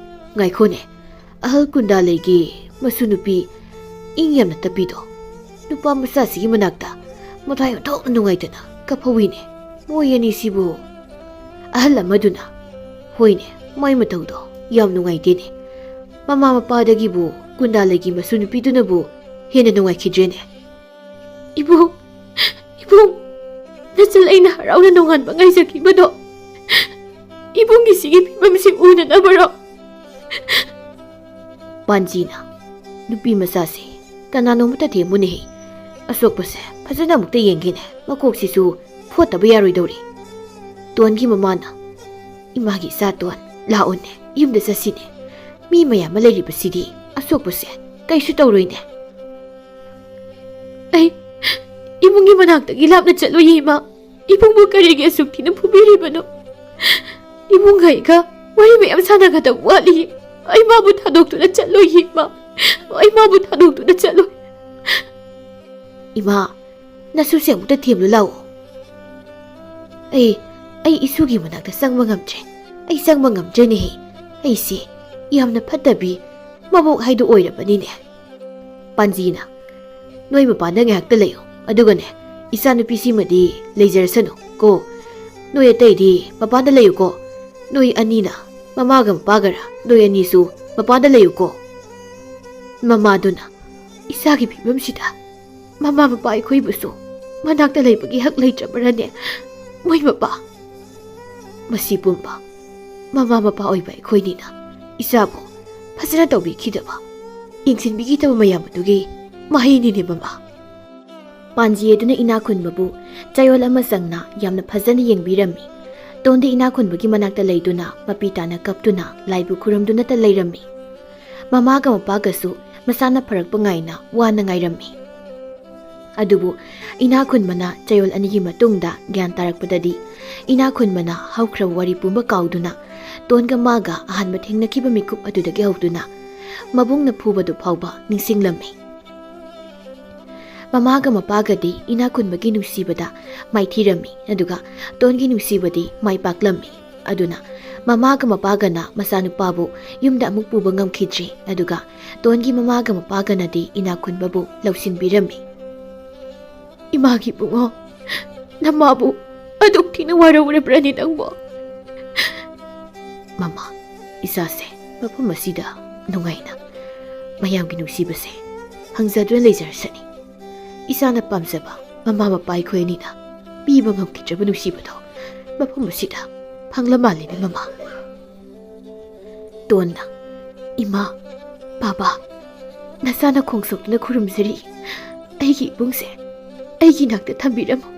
ꯉꯥꯏꯈꯣꯅꯦ, ꯑꯍꯜ ꯀꯨꯟꯗꯥꯂꯩꯒꯤ ꯃꯁꯨ ꯅꯨꯄꯤ ꯏꯪ ꯌꯥꯝꯅ ꯇꯞꯄꯤꯗꯣ, ꯅꯨꯄꯥ ꯃꯆꯥꯁꯤꯒꯤ ꯃꯅꯥꯛꯇ ꯃꯊ꯭ꯋꯥꯏ ꯑꯣꯟꯊꯣꯛꯅ ꯅꯨꯡꯉꯥꯏꯇꯅ ꯀꯞꯐꯧꯏꯅꯦ꯫ ꯃꯣꯏ ꯑꯅꯤꯁꯤꯕꯨ?" ꯑꯍꯜ ꯑꯃꯗꯨꯅ, "ꯍꯣꯏꯅꯦ, ꯃꯣꯏ ꯃꯇꯧꯗꯣ ꯌꯥꯝ ꯅꯨꯡꯉꯥꯏꯇꯦꯅꯦ꯫ ꯃꯃꯥ ꯃꯄꯥꯗꯒꯤꯕꯨ ꯀꯨꯟꯗꯥꯂꯩꯒꯤ ꯃꯁꯨ ꯅꯨꯄꯤꯗꯨꯅꯕꯨ ꯍꯦꯟꯅ ꯅꯨꯡꯉꯥꯏꯈꯤꯗ꯭ꯔꯦꯅꯦ꯫" "ꯏꯕꯨꯡ, ꯏꯕꯨꯡ, ꯅꯆꯜ ꯑꯩꯅ ꯍꯔꯥꯎꯅ ꯅꯣꯡꯉꯥꯟꯕ ꯉꯥꯏꯖꯈꯤꯕꯗꯣ ꯏꯕꯨꯡꯒꯤ ꯁꯤꯒꯤ ꯐꯤꯕꯝꯁꯤ ꯎꯅꯅꯕꯔꯣ?" ꯄꯥꯟꯖꯤꯅ, "ꯅꯨꯄꯤ ꯃꯆꯥꯁꯦ ꯀꯅꯥꯅꯣꯃꯇ ꯊꯦꯝꯃꯨꯅꯦꯍꯦ꯫ ꯑꯁꯣꯛꯄꯁꯦ ꯐꯖꯅ ꯑꯃꯨꯛꯇ ꯌꯦꯡꯒꯦꯅꯦ꯫ ꯃꯀꯣꯛꯁꯤꯁꯨ ꯐꯣꯠꯇꯕ ꯌꯥꯔꯣꯏꯗꯧꯔꯤ꯫" ꯇꯣꯟꯒꯤ ꯃꯃꯥꯅ, "ꯏꯃꯥꯒꯤ ꯏꯆꯥ ꯇꯣꯟ, ꯂꯥꯛꯑꯣꯅꯦ, ꯌꯨꯝꯗ ꯆꯠꯁꯤꯅꯦ꯫ ꯃꯤ ꯃꯌꯥꯝ ꯑꯃ ꯂꯩꯔꯤꯕꯁꯤꯗꯤ ꯑꯁꯣꯛꯄꯁꯦ ꯀꯩꯁꯨ ꯇꯧꯔꯣꯏꯅꯦ꯫" "ꯑꯩ ꯏꯕꯨꯡꯒꯤ ꯃꯅꯥꯛꯇꯒꯤ ꯂꯥꯞꯅ ꯆꯠꯂꯣꯏꯌꯦ, ꯏꯃꯥ꯫ ꯏꯕꯨꯡꯕꯨ ꯀꯔꯤꯒꯤ ꯑꯁꯨꯛ ꯊꯤꯅ ꯐꯨꯕꯤꯔꯤꯕꯅꯣ? ꯏꯕꯨꯡ ꯑꯩꯒ ꯋꯥꯔꯤ ꯃꯌꯥꯝ ꯁꯥꯟꯅꯒꯗꯕ ꯋꯥꯠꯂꯤ꯫ ꯑꯩ ꯃꯥꯕꯨ ꯊꯥꯗꯣꯛꯇꯨꯅ ꯆꯠꯂꯣꯏ, ꯏꯃꯥ꯫ ꯑꯩ ꯃꯥꯕꯨ ꯊꯥꯗꯣꯛꯇꯨꯅ ꯆꯠꯂꯣꯏ꯫" "ꯏꯃꯥ, ꯅꯁꯨꯁꯦ ꯑꯃꯨꯛꯇ ꯊꯦꯝꯂꯨ ꯂꯥꯛꯑꯣ꯫" "ꯑꯩ, ꯑꯩ ꯏꯁꯨꯒꯤ ꯃꯅꯥꯛꯇ ꯆꯪꯕ ꯉꯝꯗ꯭ꯔꯦ꯫ ꯑꯩ ꯆꯪꯕ ꯉꯝꯗ꯭ꯔꯦꯅꯦꯍꯦ꯫ ꯑꯩꯁꯦ ꯌꯥꯝꯅ ꯐꯠꯇꯕꯤ, ꯃꯕꯣꯛ ꯍꯥꯏꯗꯣ ꯑꯣꯏꯔꯕꯅꯤꯅꯦ꯫" ꯄꯥꯟꯖꯤꯅ, "ꯅꯣꯏ ꯃꯄꯥꯟꯗ ꯉꯥꯏꯍꯥꯛꯇ ꯂꯩꯌꯨ꯫ ꯑꯗꯨꯒꯅꯦ, ꯏꯆꯥꯅꯨꯄꯤꯁꯤꯃꯗꯤ ꯂꯩꯖꯔꯁꯅꯨ ꯀꯣ꯫ ꯅꯣꯏ ꯑꯇꯩꯗꯤ ꯃꯄꯥꯟꯗ ꯂꯩꯌꯨꯀꯣ꯫ ꯅꯣꯏ ꯑꯅꯤꯅ, ꯃꯃꯥꯒ ꯃꯄꯥꯒꯔ, ꯅꯣꯏ ꯑꯅꯤꯁꯨ ꯃꯄꯥꯟꯗ ꯂꯩꯌꯨꯀꯣ꯫" ꯃꯃꯥꯗꯨꯅ, "ꯏꯆꯥꯒꯤ ꯐꯤꯕꯝꯁꯤꯗ ꯃꯃꯥ ꯃꯄꯥ ꯑꯩꯈꯣꯏꯕꯨꯁꯨ ꯃꯅꯥꯛꯇ ꯂꯩꯕꯒꯤ ꯍꯛ ꯂꯩꯇ꯭ꯔꯕꯔꯅꯦ? ꯃꯣꯏ ꯃꯄꯥ, ꯃꯁꯤ ꯄꯨꯝꯕ ꯃꯃꯥ ꯃꯄꯥ ꯑꯣꯏꯕ ꯑꯩꯈꯣꯏꯅꯤꯅ ꯏꯆꯥꯕꯨ ꯐꯖꯅ ꯇꯧꯕꯤꯈꯤꯗꯕ, ꯌꯦꯡꯁꯤꯟꯕꯤꯈꯤꯗꯕ ꯃꯌꯥꯝ ꯑꯗꯨꯒꯤ ꯃꯍꯩꯅꯤꯅꯦ, ꯃꯃꯥ꯫" ꯄꯥꯟꯖꯤ ꯑꯗꯨꯅ ꯏꯅꯥꯛ ꯈꯨꯟꯕꯕꯨ ꯆꯌꯣꯜ ꯑꯃ ꯆꯪꯅ ꯌꯥꯝꯅ ꯐꯖꯅ ꯌꯦꯡꯕꯤꯔꯝꯃꯤ꯫ ꯇꯣꯟꯗꯤ ꯏꯅꯥꯛ ꯈꯨꯟꯕꯒꯤ ꯃꯅꯥꯛꯇ ꯂꯩꯗꯨꯅ ꯃꯄꯤ ꯇꯥꯅ ꯀꯞꯇꯨꯅ ꯂꯥꯏꯕꯨ ꯈꯨꯔꯨꯝꯗꯨꯅꯇ ꯂꯩꯔꯝꯃꯤ꯫ ꯃꯃꯥꯒ ꯃꯄꯥꯒꯁꯨ ꯃꯁꯥꯅ ꯐꯔꯛꯄ ꯉꯥꯏꯅ ꯋꯥꯅ ꯉꯥꯏꯔꯝꯃꯤ꯫ ꯑꯗꯨꯕꯨ ꯏꯅꯥꯛ ꯈꯨꯟꯕꯅ ꯆꯌꯣꯜ ꯑꯅꯤꯒꯤ ꯃꯇꯨꯡꯗ ꯒ꯭ꯌꯥꯟ ꯇꯥꯔꯛꯄꯗꯗꯤ, ꯏꯅꯥꯛ ꯈꯨꯟꯕꯅ ꯍꯧꯈ꯭ꯔꯕ ꯋꯥꯔꯤ ꯄꯨꯝꯕ ꯀꯥꯎꯗꯨꯅ, ꯇꯣꯟꯒ ꯃꯥꯒ ꯑꯍꯥꯟꯕ ꯊꯦꯡꯅꯈꯤꯕ ꯃꯤꯀꯨꯞ ꯑꯗꯨꯗꯒꯤ ꯍꯧꯗꯨꯅ ꯃꯕꯨꯡꯅ ꯐꯨꯕꯗꯨ ꯐꯥꯎꯕ ꯅꯤꯡꯁꯤꯡꯂꯝꯃꯤ꯫ ꯃꯃꯥꯒ ꯃꯄꯥꯒꯗꯤ ꯏꯅꯥꯛ ꯈꯨꯟꯕꯒꯤ ꯅꯨꯡꯁꯤꯕꯗ ꯃꯥꯏꯊꯤꯔꯝꯃꯤ, ꯑꯗꯨꯒ ꯇꯣꯟꯒꯤ ꯅꯨꯡꯁꯤꯕꯗꯤ ꯃꯥꯏ ꯄꯥꯛꯂꯝꯃꯤ꯫ ꯑꯗꯨꯅ ꯃꯃꯥꯒ ꯃꯄꯥꯒꯅ ꯃꯆꯥꯅꯨꯄꯥꯕꯨ ꯌꯨꯝꯗ ꯑꯃꯨꯛ ꯄꯨꯕ ꯉꯝꯈꯤꯗ꯭ꯔꯤ, ꯑꯗꯨꯒ ꯇꯣꯟꯒꯤ ꯃꯃꯥꯒ ꯃꯄꯥꯒꯅꯗꯤ ꯏꯅꯥꯛ ꯈꯨꯟꯕꯕꯨ ꯂꯧꯁꯤꯟꯕꯤꯔꯝꯃꯤ꯫ "ꯏꯃꯥꯒꯤ ꯏꯕꯨꯡꯉꯣ, ꯅꯃꯥꯕꯨ ꯑꯗꯨꯛ ꯊꯤꯅ ꯋꯥꯔꯧꯔꯕ꯭ꯔꯅꯤ ꯅꯪꯕꯣ?" "ꯃꯃꯥ, ꯏꯆꯥꯁꯦ ꯃꯐꯝ ꯑꯁꯤꯗ ꯅꯨꯡꯉꯥꯏꯅ ꯃꯌꯥꯝꯒꯤ ꯅꯨꯡꯁꯤꯕꯁꯦ ꯐꯪꯖꯗꯨꯅ ꯂꯩꯖꯔꯁꯅꯤ꯫ ꯏꯆꯥꯅ ꯄꯥꯝꯖꯕ ꯃꯃꯥ ꯃꯄꯥ ꯑꯩꯈꯣꯏ ꯑꯅꯤꯅ ꯄꯤꯕ ꯉꯝꯈꯤꯗ꯭ꯔꯕ ꯅꯨꯡꯁꯤꯕꯗꯣ ꯃꯐꯝ ꯑꯁꯤꯗ ꯐꯪꯂ ꯃꯥꯜꯂꯦꯅꯦ, ꯃꯃꯥ꯫" ꯇꯣꯟꯅ, "ꯏꯃꯥ, ꯕꯥꯕꯥ, ꯅꯆꯥꯅ ꯈꯣꯡ ꯁꯣꯛꯇꯨꯅ ꯈꯨꯔꯨꯝꯖꯔꯤ꯫ ꯑꯩꯒꯤ ꯏꯕꯨꯡꯁꯦ ꯑꯩꯒꯤ ꯏꯅꯥꯛꯇ ꯊꯝꯕꯤꯔꯝꯃꯨ꯫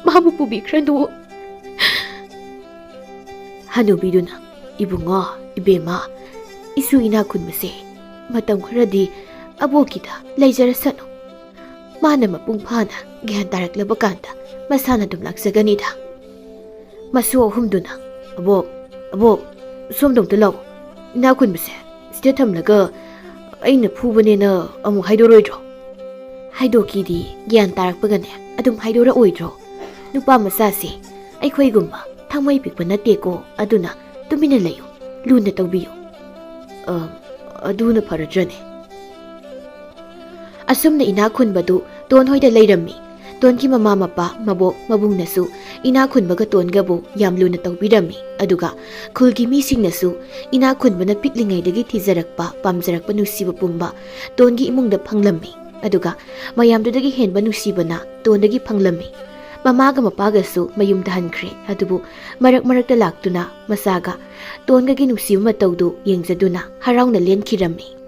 ꯃꯥꯕꯨ ꯄꯨꯕꯤꯈ꯭ꯔꯅꯨ꯫" ꯍꯅꯨꯕꯤꯗꯨꯅ, "ꯏꯕꯨꯡꯉꯣ, ꯏꯕꯦꯝꯃ, ꯏꯁꯨ ꯏꯅꯥꯛ ꯈꯨꯟꯕꯁꯦ ꯃꯇꯝ ꯈꯔꯗꯤ ꯑꯕꯣꯛꯀꯤꯗ ꯂꯩꯖꯔꯁꯅꯨ꯫ ꯃꯥꯅ ꯃꯄꯨꯡ ꯐꯥꯅ ꯒ꯭ꯌꯥꯟ ꯇꯥꯔꯛꯂꯕ ꯀꯥꯟꯗ ꯃꯁꯥꯅ ꯑꯗꯨꯝ ꯂꯥꯛꯆꯒꯅꯤꯗ꯫" ꯃꯁꯨ ꯑꯍꯨꯝꯗꯨꯅ, "ꯑꯕꯣꯛ, ꯑꯕꯣꯛ, ꯁꯣꯝꯗ ꯑꯝꯇ ꯂꯥꯛꯑꯣ꯫ ꯏꯅꯥꯛ ꯈꯨꯟꯕꯁꯦ ꯁꯤꯗ ꯊꯝꯂꯒ ꯑꯩꯅ ꯐꯨꯕꯅꯦꯅ ꯑꯃꯨꯛ ꯍꯥꯏꯗꯣꯔꯣꯏꯗ꯭ꯔꯣ?" "ꯍꯥꯏꯗꯣꯛꯀꯤꯗꯤ ꯒ꯭ꯌꯥꯟ ꯇꯥꯔꯛꯄꯒꯅꯦ ꯑꯗꯨꯝ ꯍꯥꯏꯗꯣꯔꯛꯑꯣꯏꯗ꯭ꯔꯣ? ꯅꯨꯄꯥ ꯃꯆꯥꯁꯦ ꯑꯩꯈꯣꯏꯒꯨꯝꯕ ꯊꯃꯣꯏ ꯄꯤꯛꯄ ꯅꯠꯇꯦꯀꯣ, ꯑꯗꯨꯅ ꯇꯨꯃꯤꯟꯅ ꯂꯩꯌꯨ, ꯂꯨꯅ ꯇꯧꯕꯤꯌꯨ꯫" "ꯑ, ꯑꯗꯨꯅ ꯐꯔꯗ꯭ꯔꯅꯦ?" ꯑꯁꯨꯝꯅ ꯏꯅꯥꯛ ꯈꯨꯟꯕꯗꯨ ꯇꯣꯟ ꯍꯣꯏꯗ ꯂꯩꯔꯝꯃꯤ꯫ ꯇꯣꯟꯒꯤ ꯃꯃꯥ ꯃꯄꯥ, ꯃꯕꯣꯛ ꯃꯕꯨꯡꯅꯁꯨ ꯏꯅꯥꯛ ꯈꯨꯟꯕꯒ ꯇꯣꯟꯒꯕꯨ ꯌꯥꯝ ꯂꯨꯅ ꯇꯧꯕꯤꯔꯝꯃꯤ꯫ ꯑꯗꯨꯒ ꯈꯨꯜꯒꯤ ꯃꯤꯁꯤꯡꯅꯁꯨ ꯏꯅꯥꯛ ꯈꯨꯟꯕꯅ ꯄꯤꯛꯂꯤꯉꯩꯗꯒꯤ ꯊꯤꯖꯔꯛꯄ, ꯄꯥꯝꯖꯔꯛꯄ ꯅꯨꯡꯁꯤꯕ ꯄꯨꯝꯕ ꯇꯣꯟꯒꯤ ꯏꯃꯨꯡꯗ ꯐꯪꯂꯝꯃꯤ꯫ ꯑꯗꯨꯒ ꯃꯌꯥꯝꯗꯨꯗꯒꯤ ꯍꯦꯟꯕ ꯅꯨꯡꯁꯤꯕꯅ ꯇꯣꯟꯗꯒꯤ ꯐꯪꯂꯝꯃꯤ꯫ ꯃꯃꯥꯒ ꯃꯄꯥꯒꯁꯨ ꯃꯌꯨꯝꯗ ꯍꯟꯈ꯭ꯔꯦ꯫ ꯑꯗꯨꯕꯨ ꯃꯔꯛ ꯃꯔꯛꯇ ꯂꯥꯛꯇꯨꯅ ꯃꯆꯥꯒ ꯇꯣꯟꯒꯒꯤ ꯅꯨꯡꯁꯤꯕ ꯃꯇꯧꯗꯨ ꯌꯦꯡꯖꯗꯨꯅ ꯍꯔꯥꯎꯅ ꯂꯦꯟꯈꯤꯔꯝꯃꯤ꯫